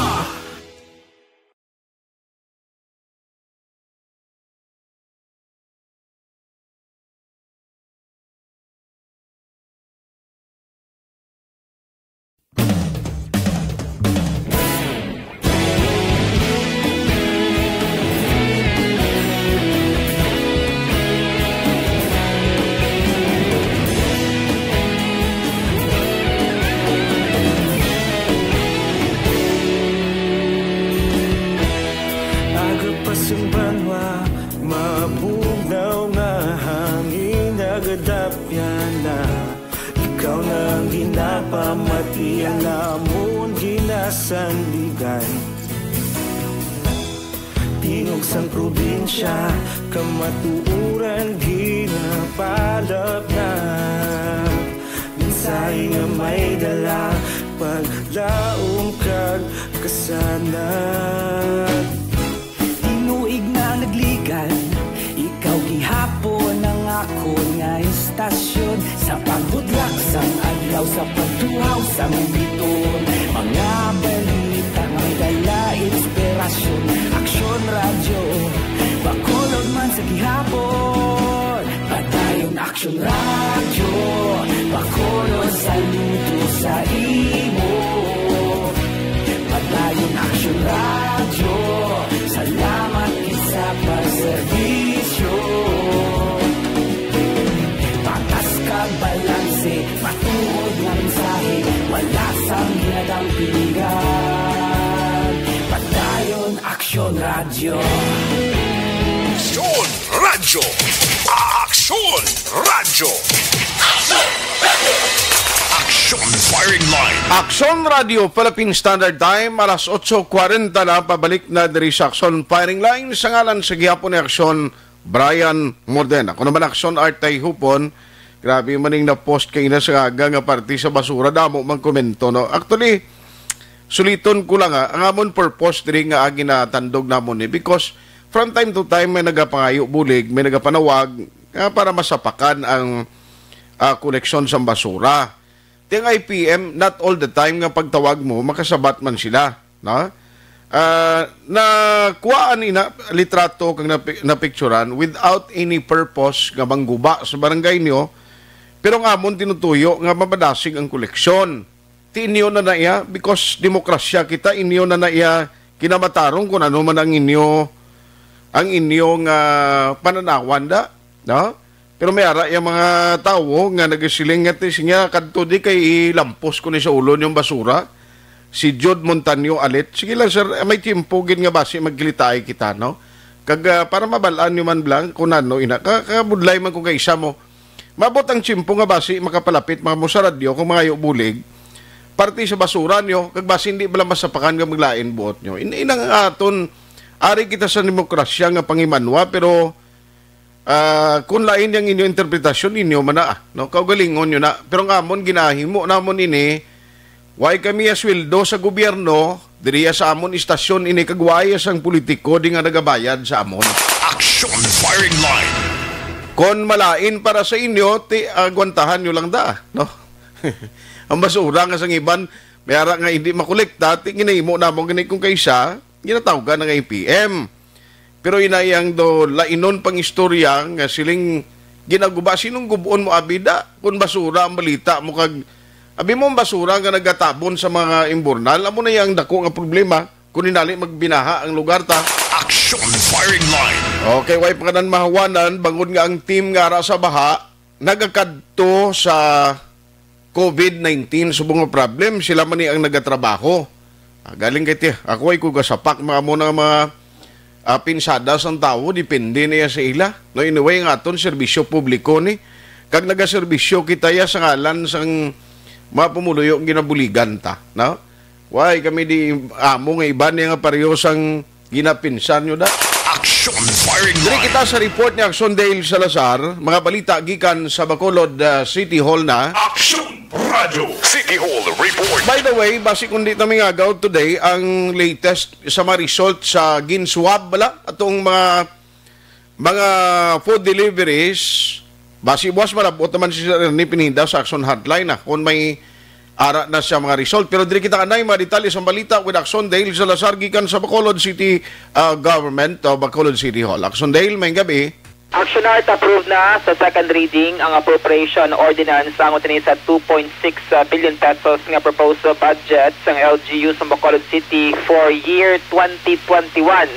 Aga pa sang banwa, mabugnaw nga hangin nagadapyan na. Ikaw na ang ginapamati, ang amon ginasandigan. Tingog sang probinsya, kamatuoran ginapalapnap. Mensahe nga may dala, paglaom kag kasanag. Tinuig na nagligan, ikaw gihapon ang akon nga istasyon. Sa pagbudlak sang adlaw, sa pagtuhaw sang biton, mga balita nga may dala inspirasyon. Aksyon Radyo, Bacolod man sa gihapon. Padayon Aksyon Radyo, Bacolod, saludo sa imo. Padayon Aksyon Radyo, salamat gid sa pagserbisyo. Patas kag balanse, matuod nga mensahe, wala sang ginadampigan. Padayon Aksyon Radyo. Aksyon Radyo. Aksyon Radyo. Aksyon Firing Line. Aksyon Radyo Philippine Standard Time, alas otso kwarenta na, pabalik na diri sa Aksyon Firing Line sa ngalan sa gihapon ni Aksyon Brian Morden. Ako naman, Aksyon Artay Hupon. Grabe man ning na-post kay na sa aga nga parte sa basura, damo mang komento, no? Actually, suliton ko lang, ah, ang amon purpose diri nga agi natandog namon ni, because from time to time may nagapangayo bulig, may nagapanawag, ah, para masapakan ang, ah, koleksyon sang basura. Ti ang I P M, not all the time nga pagtawag mo, makasabat man sila, no? Ah, nakuhaan ina litrato kag napi-, napicturan without any purpose nga mangguba sa barangay niyo, pero ang amon tinutuyo nga mapadasig ang koleksyon. Ti inyo na na iya, because demokrasya kita, inyo na na iya kinamatarong kung ano man ang inyo, ang inyong, ah, pananawan da, no? Pero may ara yung mga tawo nga nagasiling nga ti siya kadto di kay ilampos ko ni sa ulo yung basura. Si Jude Montaño Alit, "Sige lang, sir, may tiyempo gid nga basi magkilitaay kita, no?" Kag, ah, para mabalaan nyo man lang kung ano, ina, ka-, kabudlay man kung kaisa mo. Mabot ang tiyempo nga basi makapalapit mga mo sa radyo kung mga bulig. Parte sa basura nyo, kag basi hindi bala masapakan nga maglain buot nyo. In-, inang aton, ari kita sa demokrasya nga pangimanwa, pero ah, kung lain yang inyo interpretasyon, inyo man na, ah, no? Kaugalingon nyo na. Pero ang amon, ginahimo namon ini, way kami asweldo sa gobyerno, diriya sa amon istasyon ini, kag way sang politiko di nga nagabayad sa amon. Action Firing Line. Kon malain para sa inyo, ti, agwantahan nyo lang da, no? Ang basura nga sang iban, may ara nga hindi makolekta, ti ginahimo namon gani kung kaisa, ginatawgan nga A P M. Pero inayang do lainon pang istorya nga siling ginaguba, sinong gubon mo abi da? Kung basura ang balita mo kag abi mo ang basura nga nagatabon sa mga imbornal, amo na yang dako nga problema. Kung inali magbinaha ang lugar ta. Action Firing Line. Okay, way pa kanan mahawanan bangod nga ang team nga ara sa baha nagakadto sa covid nineteen subong nga problem, sila man ni ang nagatrabaho. Ah, galing kay ti, ako ay ko gasapak mga mo na mga, ah, pinsada sang tawo, depende niya sa ila. No, anyway, ang aton serbisyo publiko ni, kag nagaserbisyo kita ya sa ngalan sang mga pumuluyo ginabuligan ta, no? Why kami di amo nga iban niya nga pareho sang ginapinsan nyo da? Action Firing Diri Line. Kita sa report ni Action Dale Salazar, mga balita gikan sa Bacolod, ah, City Hall na. Action Radio City Hall Report. By the way, basi kung di ta mingagaw today, ang latest sa mga result sa ginswab, bala, atong mga, mga food deliveries, basi buwas malabot naman si Sir Ernie Pineda sa Action Hotline, ah, kung may ara na siya mga result. Pero diri kita anay mga detalye sa balita with Action Dale Salazar gikan sa Bacolod City, ah, Government o Bacolod City Hall. Action Dale, may gabi. Action Art, approve na sa second reading ang appropriation ordinance sa angot ini sa two point six billion pesos nga proposed budget sang L G U sa Bacolod City for year twenty twenty-one.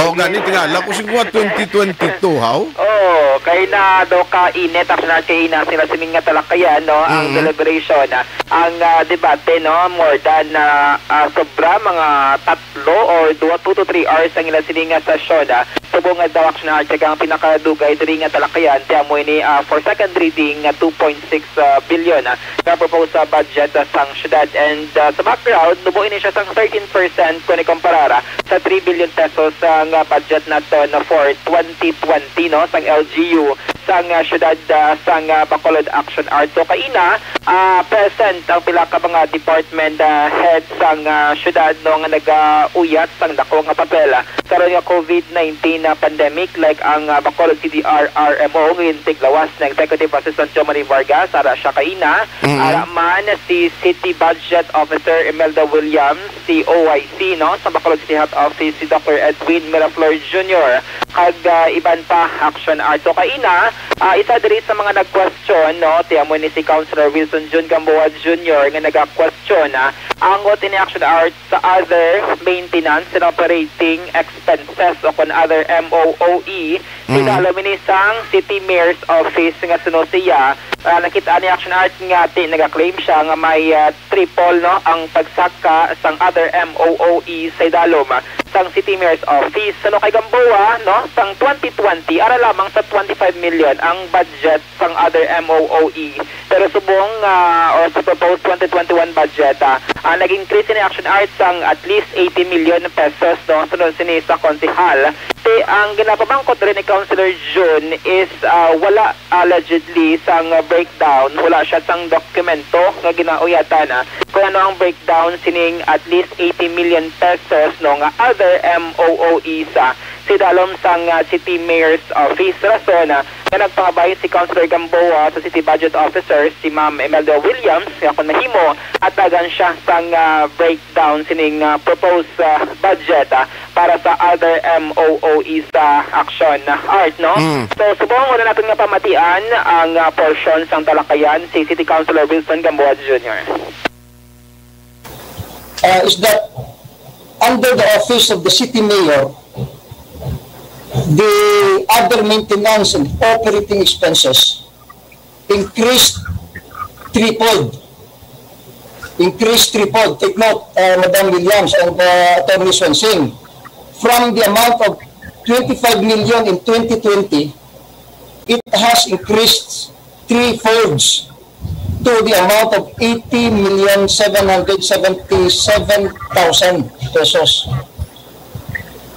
O gani, tingala ko siguro twenty twenty-two, how? Oh, kay na daw ka init, Action Art, kay ina sila sining nga talakayan, no, ang Mhm. deliberation, ang, ah, debate, no, more than, ah, ah, sobra mga tatlo or duha, two to three hours ang ila sining nga sesyon, ah. Subong nga daw, Action Art, kay ang pinakadugay diri nga talakayan, ti amo ini, ah, for second reading nga two point six billion, ah, nga proposed sa budget, ah, sang syudad. And, ah, sa background, nubo ini siya sang thirteen percent kung ikumparar, ah, sa three billion pesos, ah, nga budget naton for twenty twenty, no, sang L G U, sang, ah, syudad, ah, sang, ah, Bacolod, Action Art. So, kaina, ah, present ang pila ka mga department, ah, head sang, ah, syudad, no, nga nagauyat sang dako nga papel, ah, karon nga covid nineteen na pandemic, like ang, ah, Bacolod City R R M O, nga gintiglawas ni Executive Assistant Jomari Vargas, ara siya kaina, Mhm. ara man si City Budget Officer Imelda Williams, si O I C, no, sa Bacolod City Health Office, si Doctor Edwin Miraflor Junior, kag, ah, iban pa, Action Art. So, kaina, ah, isa diri sa mga nag-question, no, ti amo ni si Councilor Wilson Jun Gamboa Junior nga naga-question, ah, angot ini, Action Art, sa other maintenance and operating expenses o kon other M O O E, Mhm. Idalom ini sang City Mayor's Office nga suno siya, ah, nakita ni Action Art nga ti nagaklaim siya nga may, ah, triple, no, ang pagsaka sang other M O O E sa idalom sang City Mayor's Office. Suno kay Gamboa, no, sang twenty twenty, ara lamang sa twenty-five million ang budget sang other M O O E. Pero subong, ah, or sa proposed twenty twenty-one budget, ah, ah, nag-increase ni Action Art sang at least eighty million pesos, no, sunod sini sa konsehal. Ti ang ginapamangkot diri ni Councilor Jun is, ah, wala allegedly sang breakdown, wala siya sang dokumento nga ginauyatan, ah, kung ano ang breakdown sining at least eighty million pesos, no, nga other M O O Es, ah, sa idalom sang, ah, City Mayor's Office. Rason, ah, nga nagpangabay si Councilor Gamboa sa City Budget Officer, si Ma'am Imelda Williams, nga kung mahimo, atagan siya sang, ah, breakdown sining, ah, proposed, ah, budget, ah, para sa other M O O Es, ah, Action, ah, Art, no? Mm. So, subong una naton nga pamatian ang, ah, portion sang talakayan si City Councilor Wilson Gamboa Junior. Uh, is that under the office of the city mayor, the other maintenance and operating expenses increased tripled. Increased tripled. Take note, uh, Madam Williams and, uh, Attorney Swansing. From the amount of twenty-five million in twenty twenty, it has increased three folds to the amount of eighty million seven hundred seventy-seven thousand pesos.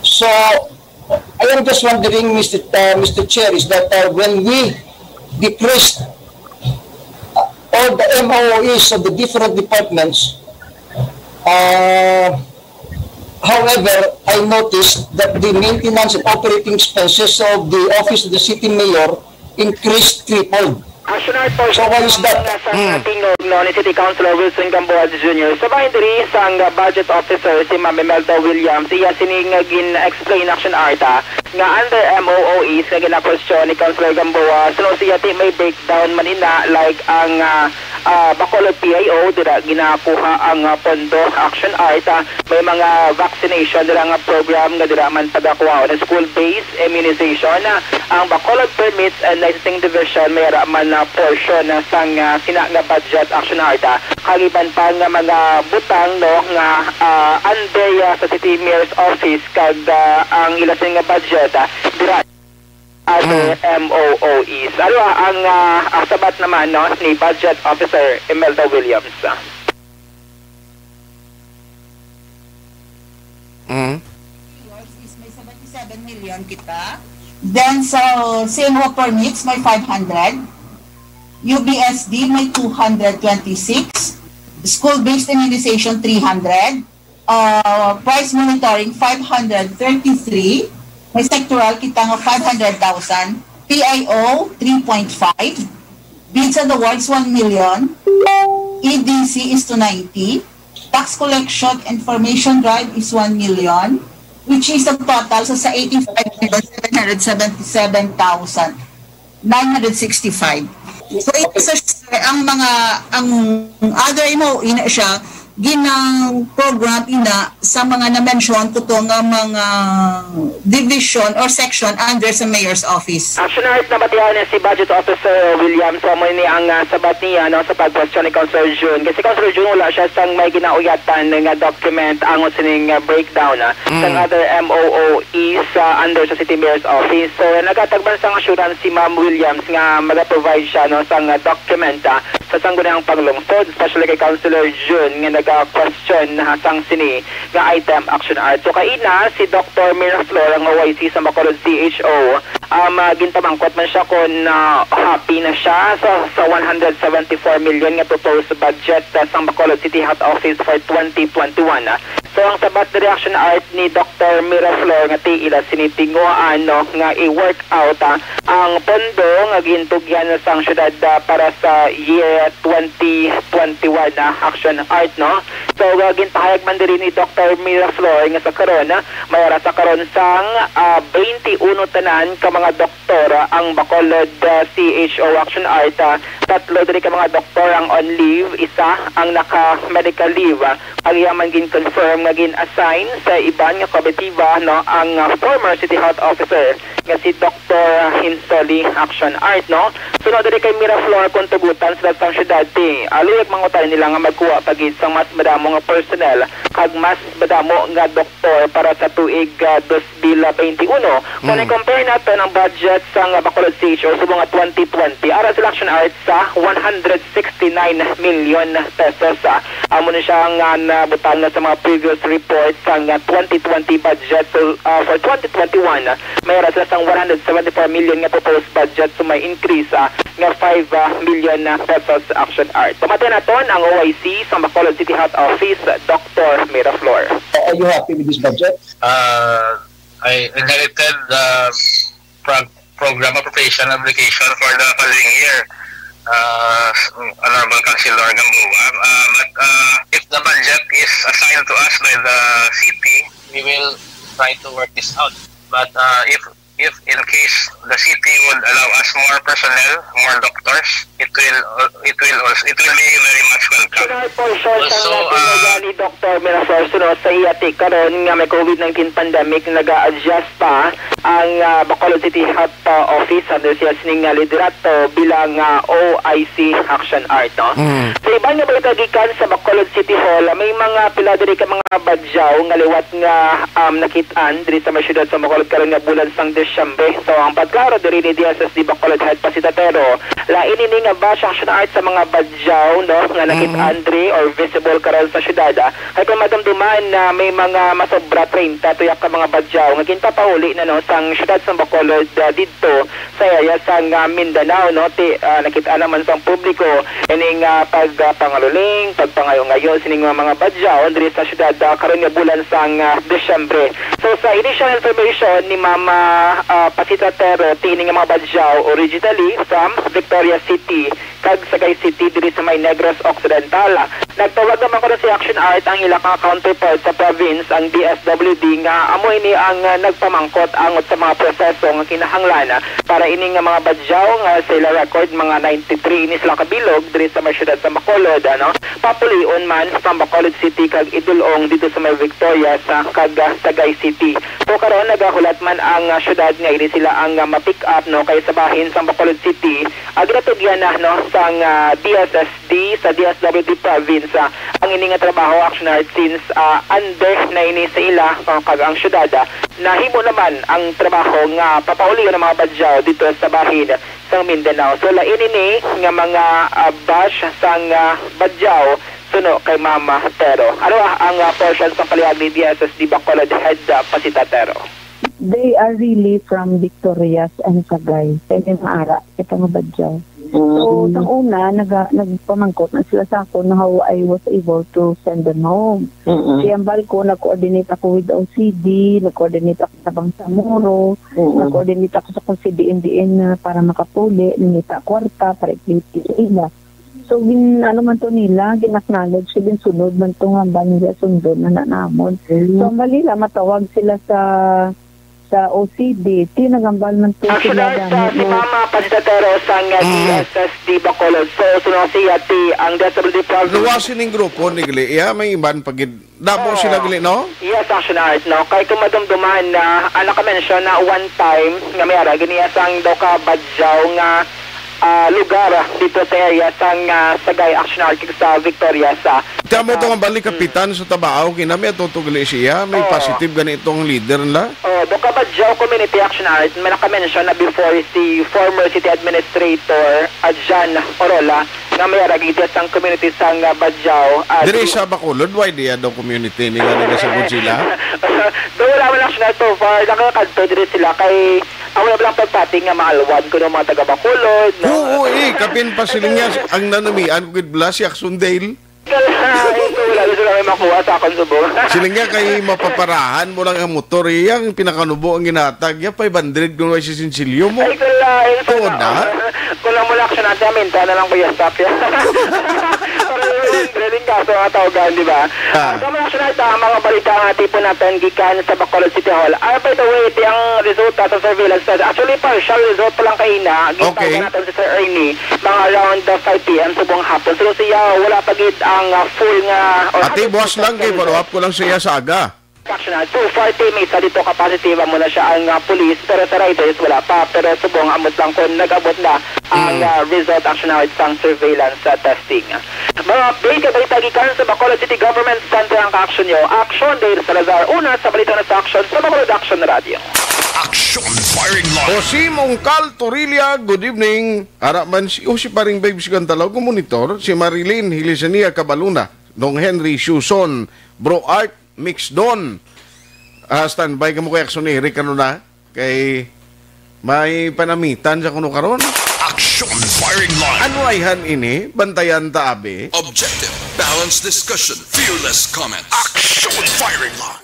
So, I am just wondering, Mister, uh, Mister Chair, is that, uh, when we decreased, uh, all the M O O Es of the different departments, uh, however, I noticed that the maintenance and operating expenses of the office of the city mayor increased tripled. Action Art, so, why is that? Sa, mm, tingog, no, ni City Councilor Wilson Gamboa Junior. Sa bahin diri sang, uh, budget officer, si Ma'am Imelda Williams, iya sini nga gin-explain, Action Art, ah, nga under M O O Es nga ginakwestiyon ni Councilor Gamboa, suno siya ti may breakdown man ina, like ang, ah, ah, Bacolod P I O, dira ginakuha ang, ah, pondo, Action Art, ah, may mga vaccination dira nga program nga dira man pagakuha, school-based immunization, ah, ang Bacolod Permits and Licensing Division, may ara man na portion, ah, sang, ah, sina nga budget, Action Art, ah, kag iban pa nga mga butang, no, nga, ah, under, ah, sa City Mayor's Office kag, ah, ang ila sini nga budget, ah, dira other, mm, M O O Es. Ano ang, ah, ang sabat naman, no, ni Budget Officer Imelda Williams? Mm. Yours is may seventy-seven million kita. Then sa C M O permits, may five hundred. U B S D, may two hundred twenty-six. School-based immunization, three hundred. Uh, price monitoring, five hundred thirty-three. May sectoral kita nga five hundred thousand. P I O, three point five. Bids and awards, one million. E D C is two ninety. Tax collection information drive is one million, which is ang total sa, sa eighty-five million seven hundred seventy-seven thousand nine hundred sixty-five. So, okay, isa siya, ang mga, ang other M O O ina siya, ginang program ina sa mga na-mention ko to nga mga division or section under sa mayor's office. Action Art, nabatian ni si Budget Officer William. So, amo ni ang, ah, sabat niya, no, sa pag-question ni Councilor June. Kasi Councilor June, wala siya sang may ginauyatan nga document angot sining, ah, breakdown, ah, mm, sang other M O O Es, ah, under sa City Mayor's Office. So, nagatag man sang assurance si Ma'am Williams nga maga-provide siya, no, sang, ah, document, ah, sa Sangguniang Panglungsod, especially kay Councilor June nga naga-question, ah, sang sini nga item, Action Art. So, kaina si Doctor Miraflor, ang O I C sa Bacolod C H O, um, ah, ginpamangkot man siya kung, ah, happy na siya sa, sa one hundred seventy-four million nga proposed budget, ah, sang Bacolod City Health Office for twenty twenty-one. So, ang sabat ni Action Art ni Doctor Miraflor nga ti ila sini tinguhaan, no, nga i-work out, ah, ang pondo nga gintugyan sang syudad, ah, para sa year twenty twenty-one, ah, Action Art, no? So, uh, ginpahayag man diri ni Doctor Miraflor nga sa karon, ah, may ara sa karon sang, ah, twenty-one tanan ka mga doktor, ah, ang Bacolod, ah, C H O Action Art. Ah, tatlo diri ka mga doktor ang on leave, isa ang naka-medical leave. Ah, kag iya man gin-confirm nga gin-assign sa iban nga komitiba, no, ang, ah, former City Health Officer nga si Doctor Hinsoli Action Art, no? Sunod diri kay Miraflor, kung tugutan sila sang syudad, ti, ah, luyag mangutay nila nga magkuha pa gid sang mas madamo nga personnel kag mas madamo nga doktor para sa tuig, ah, dos mil twenty-one. Kung, mm, i-compare naton ang budget sang Bacolod C H O subong nga twenty twenty, ara sila Action Art sa one hundred sixty-nine million pesos. Ah, amo ni siya nga nabutang na sa mga previous reports sang, ah, twenty twenty budget. So, ah, for twenty twenty-one, may ara sila sang one hundred seventy-four million nga proposed budget, so may increase, ah, nga five, ah, million, ah, pesos, Action Art. Pamatian naton ang O I C sa Bacolod City Health Office, Doctor Miraflor. Are you happy with this budget? Uh, I inherited the pro- program appropriation obligation for the following year, uh, Honorable Councilor Gamboa. Uh, but uh, if the budget is assigned to us by the city, we will try to work this out. But uh, if if in case the city would allow us more personnel, more doctors, it will uh, it will also it will be very much welcome. Sir, for sure, Also, sang natin uh, ni Doctor Miraflores, no, sa iya ti karon nga may COVID nineteen pandemic, naga-adjust pa ang ah, Bacolod City Health ah, Office under siya sining ah, liderato bilang ah, O I C Action Art, no? Mm. Sa iban nga balita gikan sa Bacolod City Hall, may mga pila diri ka mga badyaw nga liwat nga um, nakit-an diri sa may siyudad sa Bacolod karon nga bulan sang Disyembre. So, ang pagklaro diri ni D S S D Bacolod Head Pasita Tero, lain ini nga bash action art sa mga badyaw, no, nga nakit-an diri or visible karon sa siyudad. Kay kung madumduman na may mga masobra treinta tuyak ka mga badyaw nga ginpapauli na, no, sang siyudad sang Bacolod, ah, didto sa area sang, ah, Mindanao, no, ti, ah, nakit-an naman sang publiko ining, ah, pag, ah, pangaluling, pagpangayo-ngayo sining mga, mga badyaw diri sa siyudad, ah, karon nga bulan sang, ah, Disyembre. So, sa initial information ni Mama, ah, Pasita Tero, ti ini nga mga badyaw originally from Victoria City kag Sagay City diri sa may Negros Occidental. Nagtawag naman kuno si Action Art ang ila ka counterpart sa province, ang D S W D, nga amo ini ang, ah, nagpamangkot angot sa mga proseso nga kinahanglan para ini nga mga badyaw nga sa ila record mga ninety-three ini sila kabilog diri sa may siyudad sa Bacolod, ano, papulion man sa Bacolod City kag idul-ong dito sa may Victoria sa kag, ah, Sagay City. So karon nagahulat man ang, ah, siyudad nga ini sila ang, ah, ma-pick up, no, kay sa bahin sa Bacolod City, ah, ginatugyan na, no, sang, ah, D S S D sa D S W D province, ah, ang ini nga trabaho, Action Art, since, ah, under na ini sa ila, ah, kag ang syudad, ah, nahimo naman ang trabaho nga papaulion ang mga badyaw dito sa bahin sang Mindanao. So, lain ini nga mga, ah, bash sang, ah, badyaw suno kay Mama Tero. Ano, ah, ang, ah, portion sang palihag ni D S S D Bacolod Head, ah, Pasita Tero? They are really from Victorias and Sagay. Kaya may maara, ito nga badyaw. So, Mm. sang una, naga, nagpamangkot na sila sa akon how I was able to send them home. Mm-mm. Kaya ang bal ko, nag-coordinate ako with O C D, nag-coordinate ako sa Bangsamoro, Mm-mm. nag-coordinate ako sa kung si D N D N na para makapuli, nangita kwarta, para i-play sa ila. So, gin, ano man to nila, gin-acknowledge, ginsunod man to nga ba nila sundon na nanamon. Mm. So, ang bali lang, matawag sila sa, sa O C D, tinagambal man to Actually, sila sa gani si mo. Mama Pansatero sang, uh, Mm. D S S D Bacolod. So, suno siya ti ang D S W D province. Luwasin ning grupo ni Gliya, may iban pa gid. Damo Oo. sila gali, no? Yes, Action Art, no? Kay kung madumduman na, ah, naka-mention na one time nga may ara, ganiya sang daw ka badyaw nga, ah, lugar dito sa area sang, ah, Sagay, Action Art, kag sa Victoria sa Tamo to nga balik Mm. kapitan sa Tabaao, kinami ato to gali siya, may Oo. positive gani itong leader nila. Oh, daw ka badyaw community, Action Art, may naka-mention na before si former city administrator, ah, John Orola, nga may ara gid sang community sang, ah, Badyaw, ah, Diri di sa Bacolod, why diya daw community ni nga nagasagod sila? Daw wala man, Action Art, so far. Nakakadto diri sila kay, ah, wala lang pagpati nga maalwan kuno mga taga Bacolod, no? Oo, eh, kapin pa sila niya, ang nanamian ko gid bala si Action Dale. Kalain ko, wala na sila may makuha sa akong subong. Sila nga kay mapaparahan mo lang ang motor, iyang pinakanubo ang ginatag, ya five hundred kung may sisinsilyo mo. Ay, kalain sa Tuod na? Kung lang mo na, Action Art, minta na lang, kuya, stop yan. Pero yung drilling kaso nga tawgan, di ba? Ah. Ah, sa mga Action Art, ah, mga balita nga tipon natin gikan sa Bacolod City Hall. Ah, by the way, iti ang resulta sa surveillance test. Actually, partial result pa lang kaina. Okay. Gitawagan natin si Sir Ernie, mga around the five P M subong hapon. So, siya, wala pa gid ang, ah, full nga, or Ate, hundred percent buwas lang kay result. Follow up ko lang siya sa aga. Action, ah, so far, team, isa dito ka positive, amo na siya ang, ah, police, pero sa riders, wala pa. Pero subong, amo lang kung nag-abot na ang, Mm. ah, result, Action Art, sang surveillance, ah, testing. Mga update, balita gikan sa Bacolod City Government Center ang ka-action nyo. Action, Dave Salazar, una sa balita na sa action sa Bacolod Action Radio. Action Firing Line. O si Mungkal Torilla, good evening. Ara man si, o si Paring Babes Gantalaw, monitor, si Marilyn Hilisania Cabaluna, Dong Henry Suson, Bro Art, Mix Don. Ah, standby kamo kay Action Eric, ano na? Kay may panamitan sa kuno karon. Action Firing Line. Ano ayhan ini? Bantayan ta, abi. Objective, balanced discussion, fearless comments. Action Firing Line.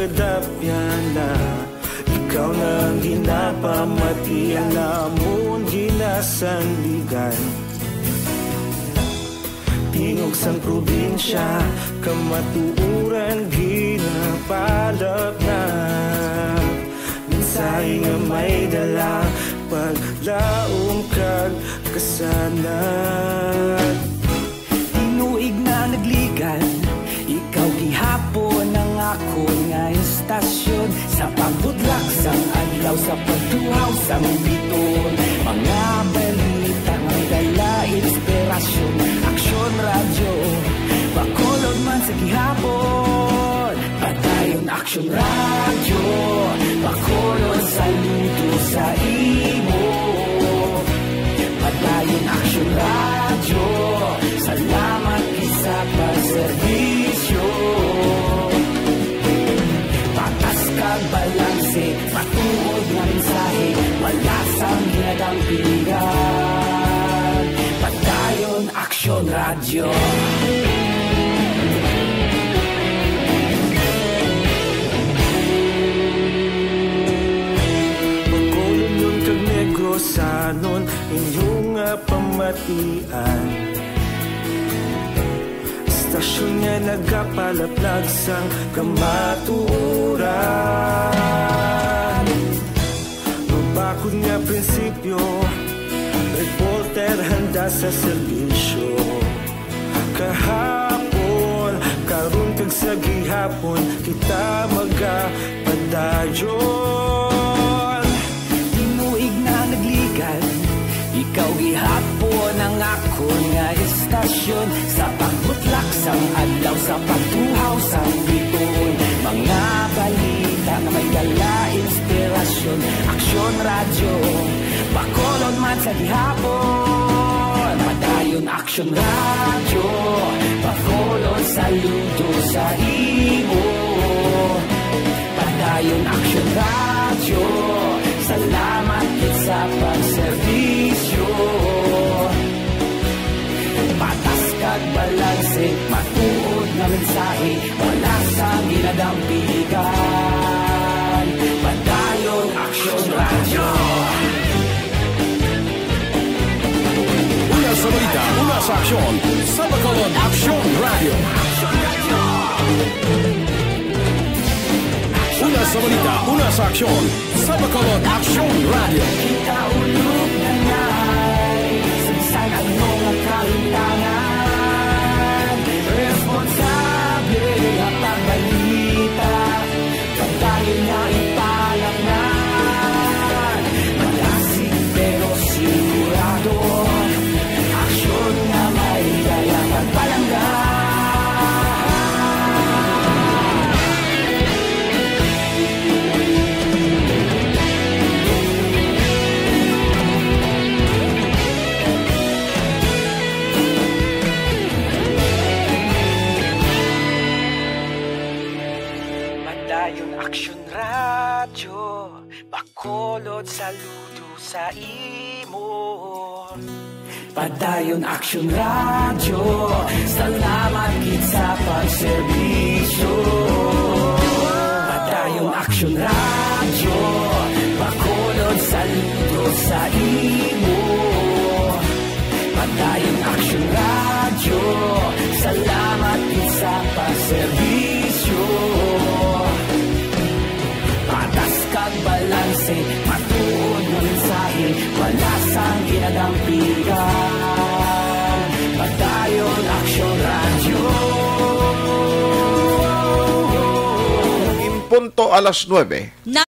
Dapyana, ikaw na ang ginapamati, ang amon ginasandigan. Tingog sang probinsya, kamatuoran ginapalapnap. Mensahe nga may dala, paglaom kag kasanag. Tinuig na nagligan, ikaw gihapon ang akon nga istasyon. Sa pagbudlak sang adlaw, sa pagtuhaw sang biton, mga balita nga may dala inspirasyon. Aksyon Radyo, Bacolod man sa gihapon. Padayon Aksyon Radyo, Bacolod, saludo sa imo. Padayon Aksyon Radyo, salamat gid sa pagserbisyo. Patas kag balanse, matuod nga mensahe, wala sang ginadampigan. Padayon Aksyon Radyo. Bacolodnon kag Negrosanon, inyo nga pamatian. Istasyon nga nagapalaplag sang kamatuoran. Mabakod nga prinsipyo, reporter handa sa serbisyo. Kahapon, karon kag sa gihapon, kita magapadayon. Tinuig na nagligan, ikaw gihapon ang akon nga istasyon. Sa pagbutlak sang adlaw, sa pagtuhaw sang biton, mga balita nga may dala inspirasyon. Aksyon Radyo, Bacolod man sa gihapon. Padayon Aksyon Radyo, Bacolod, saludo sa imo. Padayon Aksyon Radyo, salamat gid sa pagserbisyo. Patas kag balanse, matuod nga mensahe, wala sang ginadampigan. Padayon Aksyon Radyo. Una sa balita, una sa aksyon, sa Bacolod Aksyon Radyo. Una sa balita, una sa aksyon, sa Bacolod Aksyon Radyo. Kita ulog na ngay, sa bisan ano nga kalimtangan, responsable nga pagbalita. Pagdayon nga ipalaknad, malasig pero sigurado. Aksyon nga may dala pagpalangga. Padayon Aksyon Radyo, Bacolod, saludo sa imo. Padayon Aksyon Radyo, salamat gid sa pagserbisyo. Padayon Aksyon Radyo, Bacolod, saludo sa imo. Padayon Aksyon Radyo, salamat gid sa pagserbisyo. Patas kag balanse, matuod nga mensahe, wala sang ginadampigan. Padayon Aksyon Radyo. In punto alas nuebe. Na-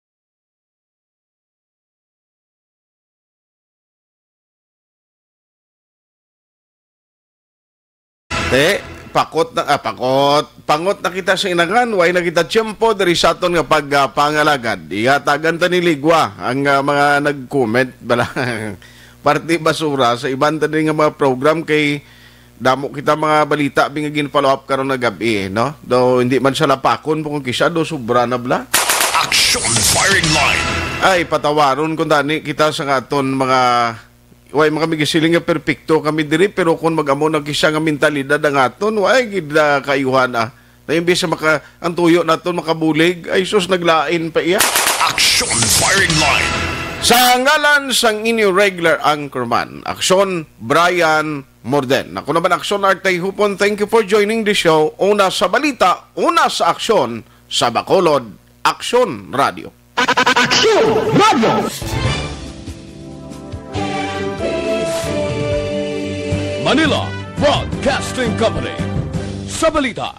Te, pakot na, ah, pakot. Pangot na kita sa inangan, way na kita tiyempo diri sa aton nga pag, ah, pangalagad. Ihatagan ta ni Ligwa ang, ah, mga nag-comment bala. Parte basura sa iban ta din nga mga program kay damo kita mga balita bi nga gin-follow up karon nga gab-i, no? Do hindi man siya lapakon po kung kisa do sobra na bala. Action Firing Line. Ay, patawaron kung dani kita sa nga aton mga, way, mga migisiling nga perpekto kami diri, pero kung mag-amo na kisa nga mentalidad ang aton, way gid na kaayuhan, ah. Na imbis na maka, ang tuyo naton makabulig, ay sus, naglain pa iya. Action Firing Line. Sa ngalan sang inyo regular anchorman, Aksyon, Brian Morden. Ako naman, Aksyon Art Tayhupon. Thank you for joining the show. Una sa balita, una sa aksyon, sa Bacolod, Aksyon Radio. Aksyon Radio. Manila Broadcasting Company. Sa balita,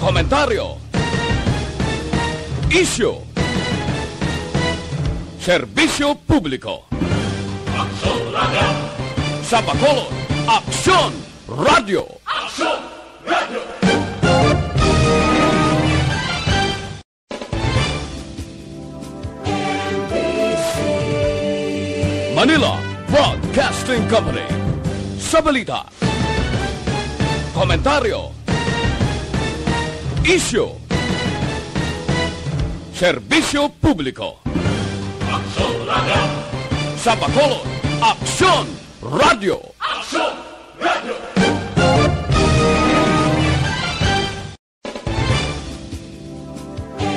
komentaryo, isyu, serbisyo publiko. Aksyon Radio. Sa Bacolod, Aksyon Radio. Aksyon Radio. Manila Broadcasting Company. Sa balita, komentaryo, isyu, serbisyo publiko. Aksyon Radio. Sa Bacolod, Aksyon Radio. Aksyon Radio.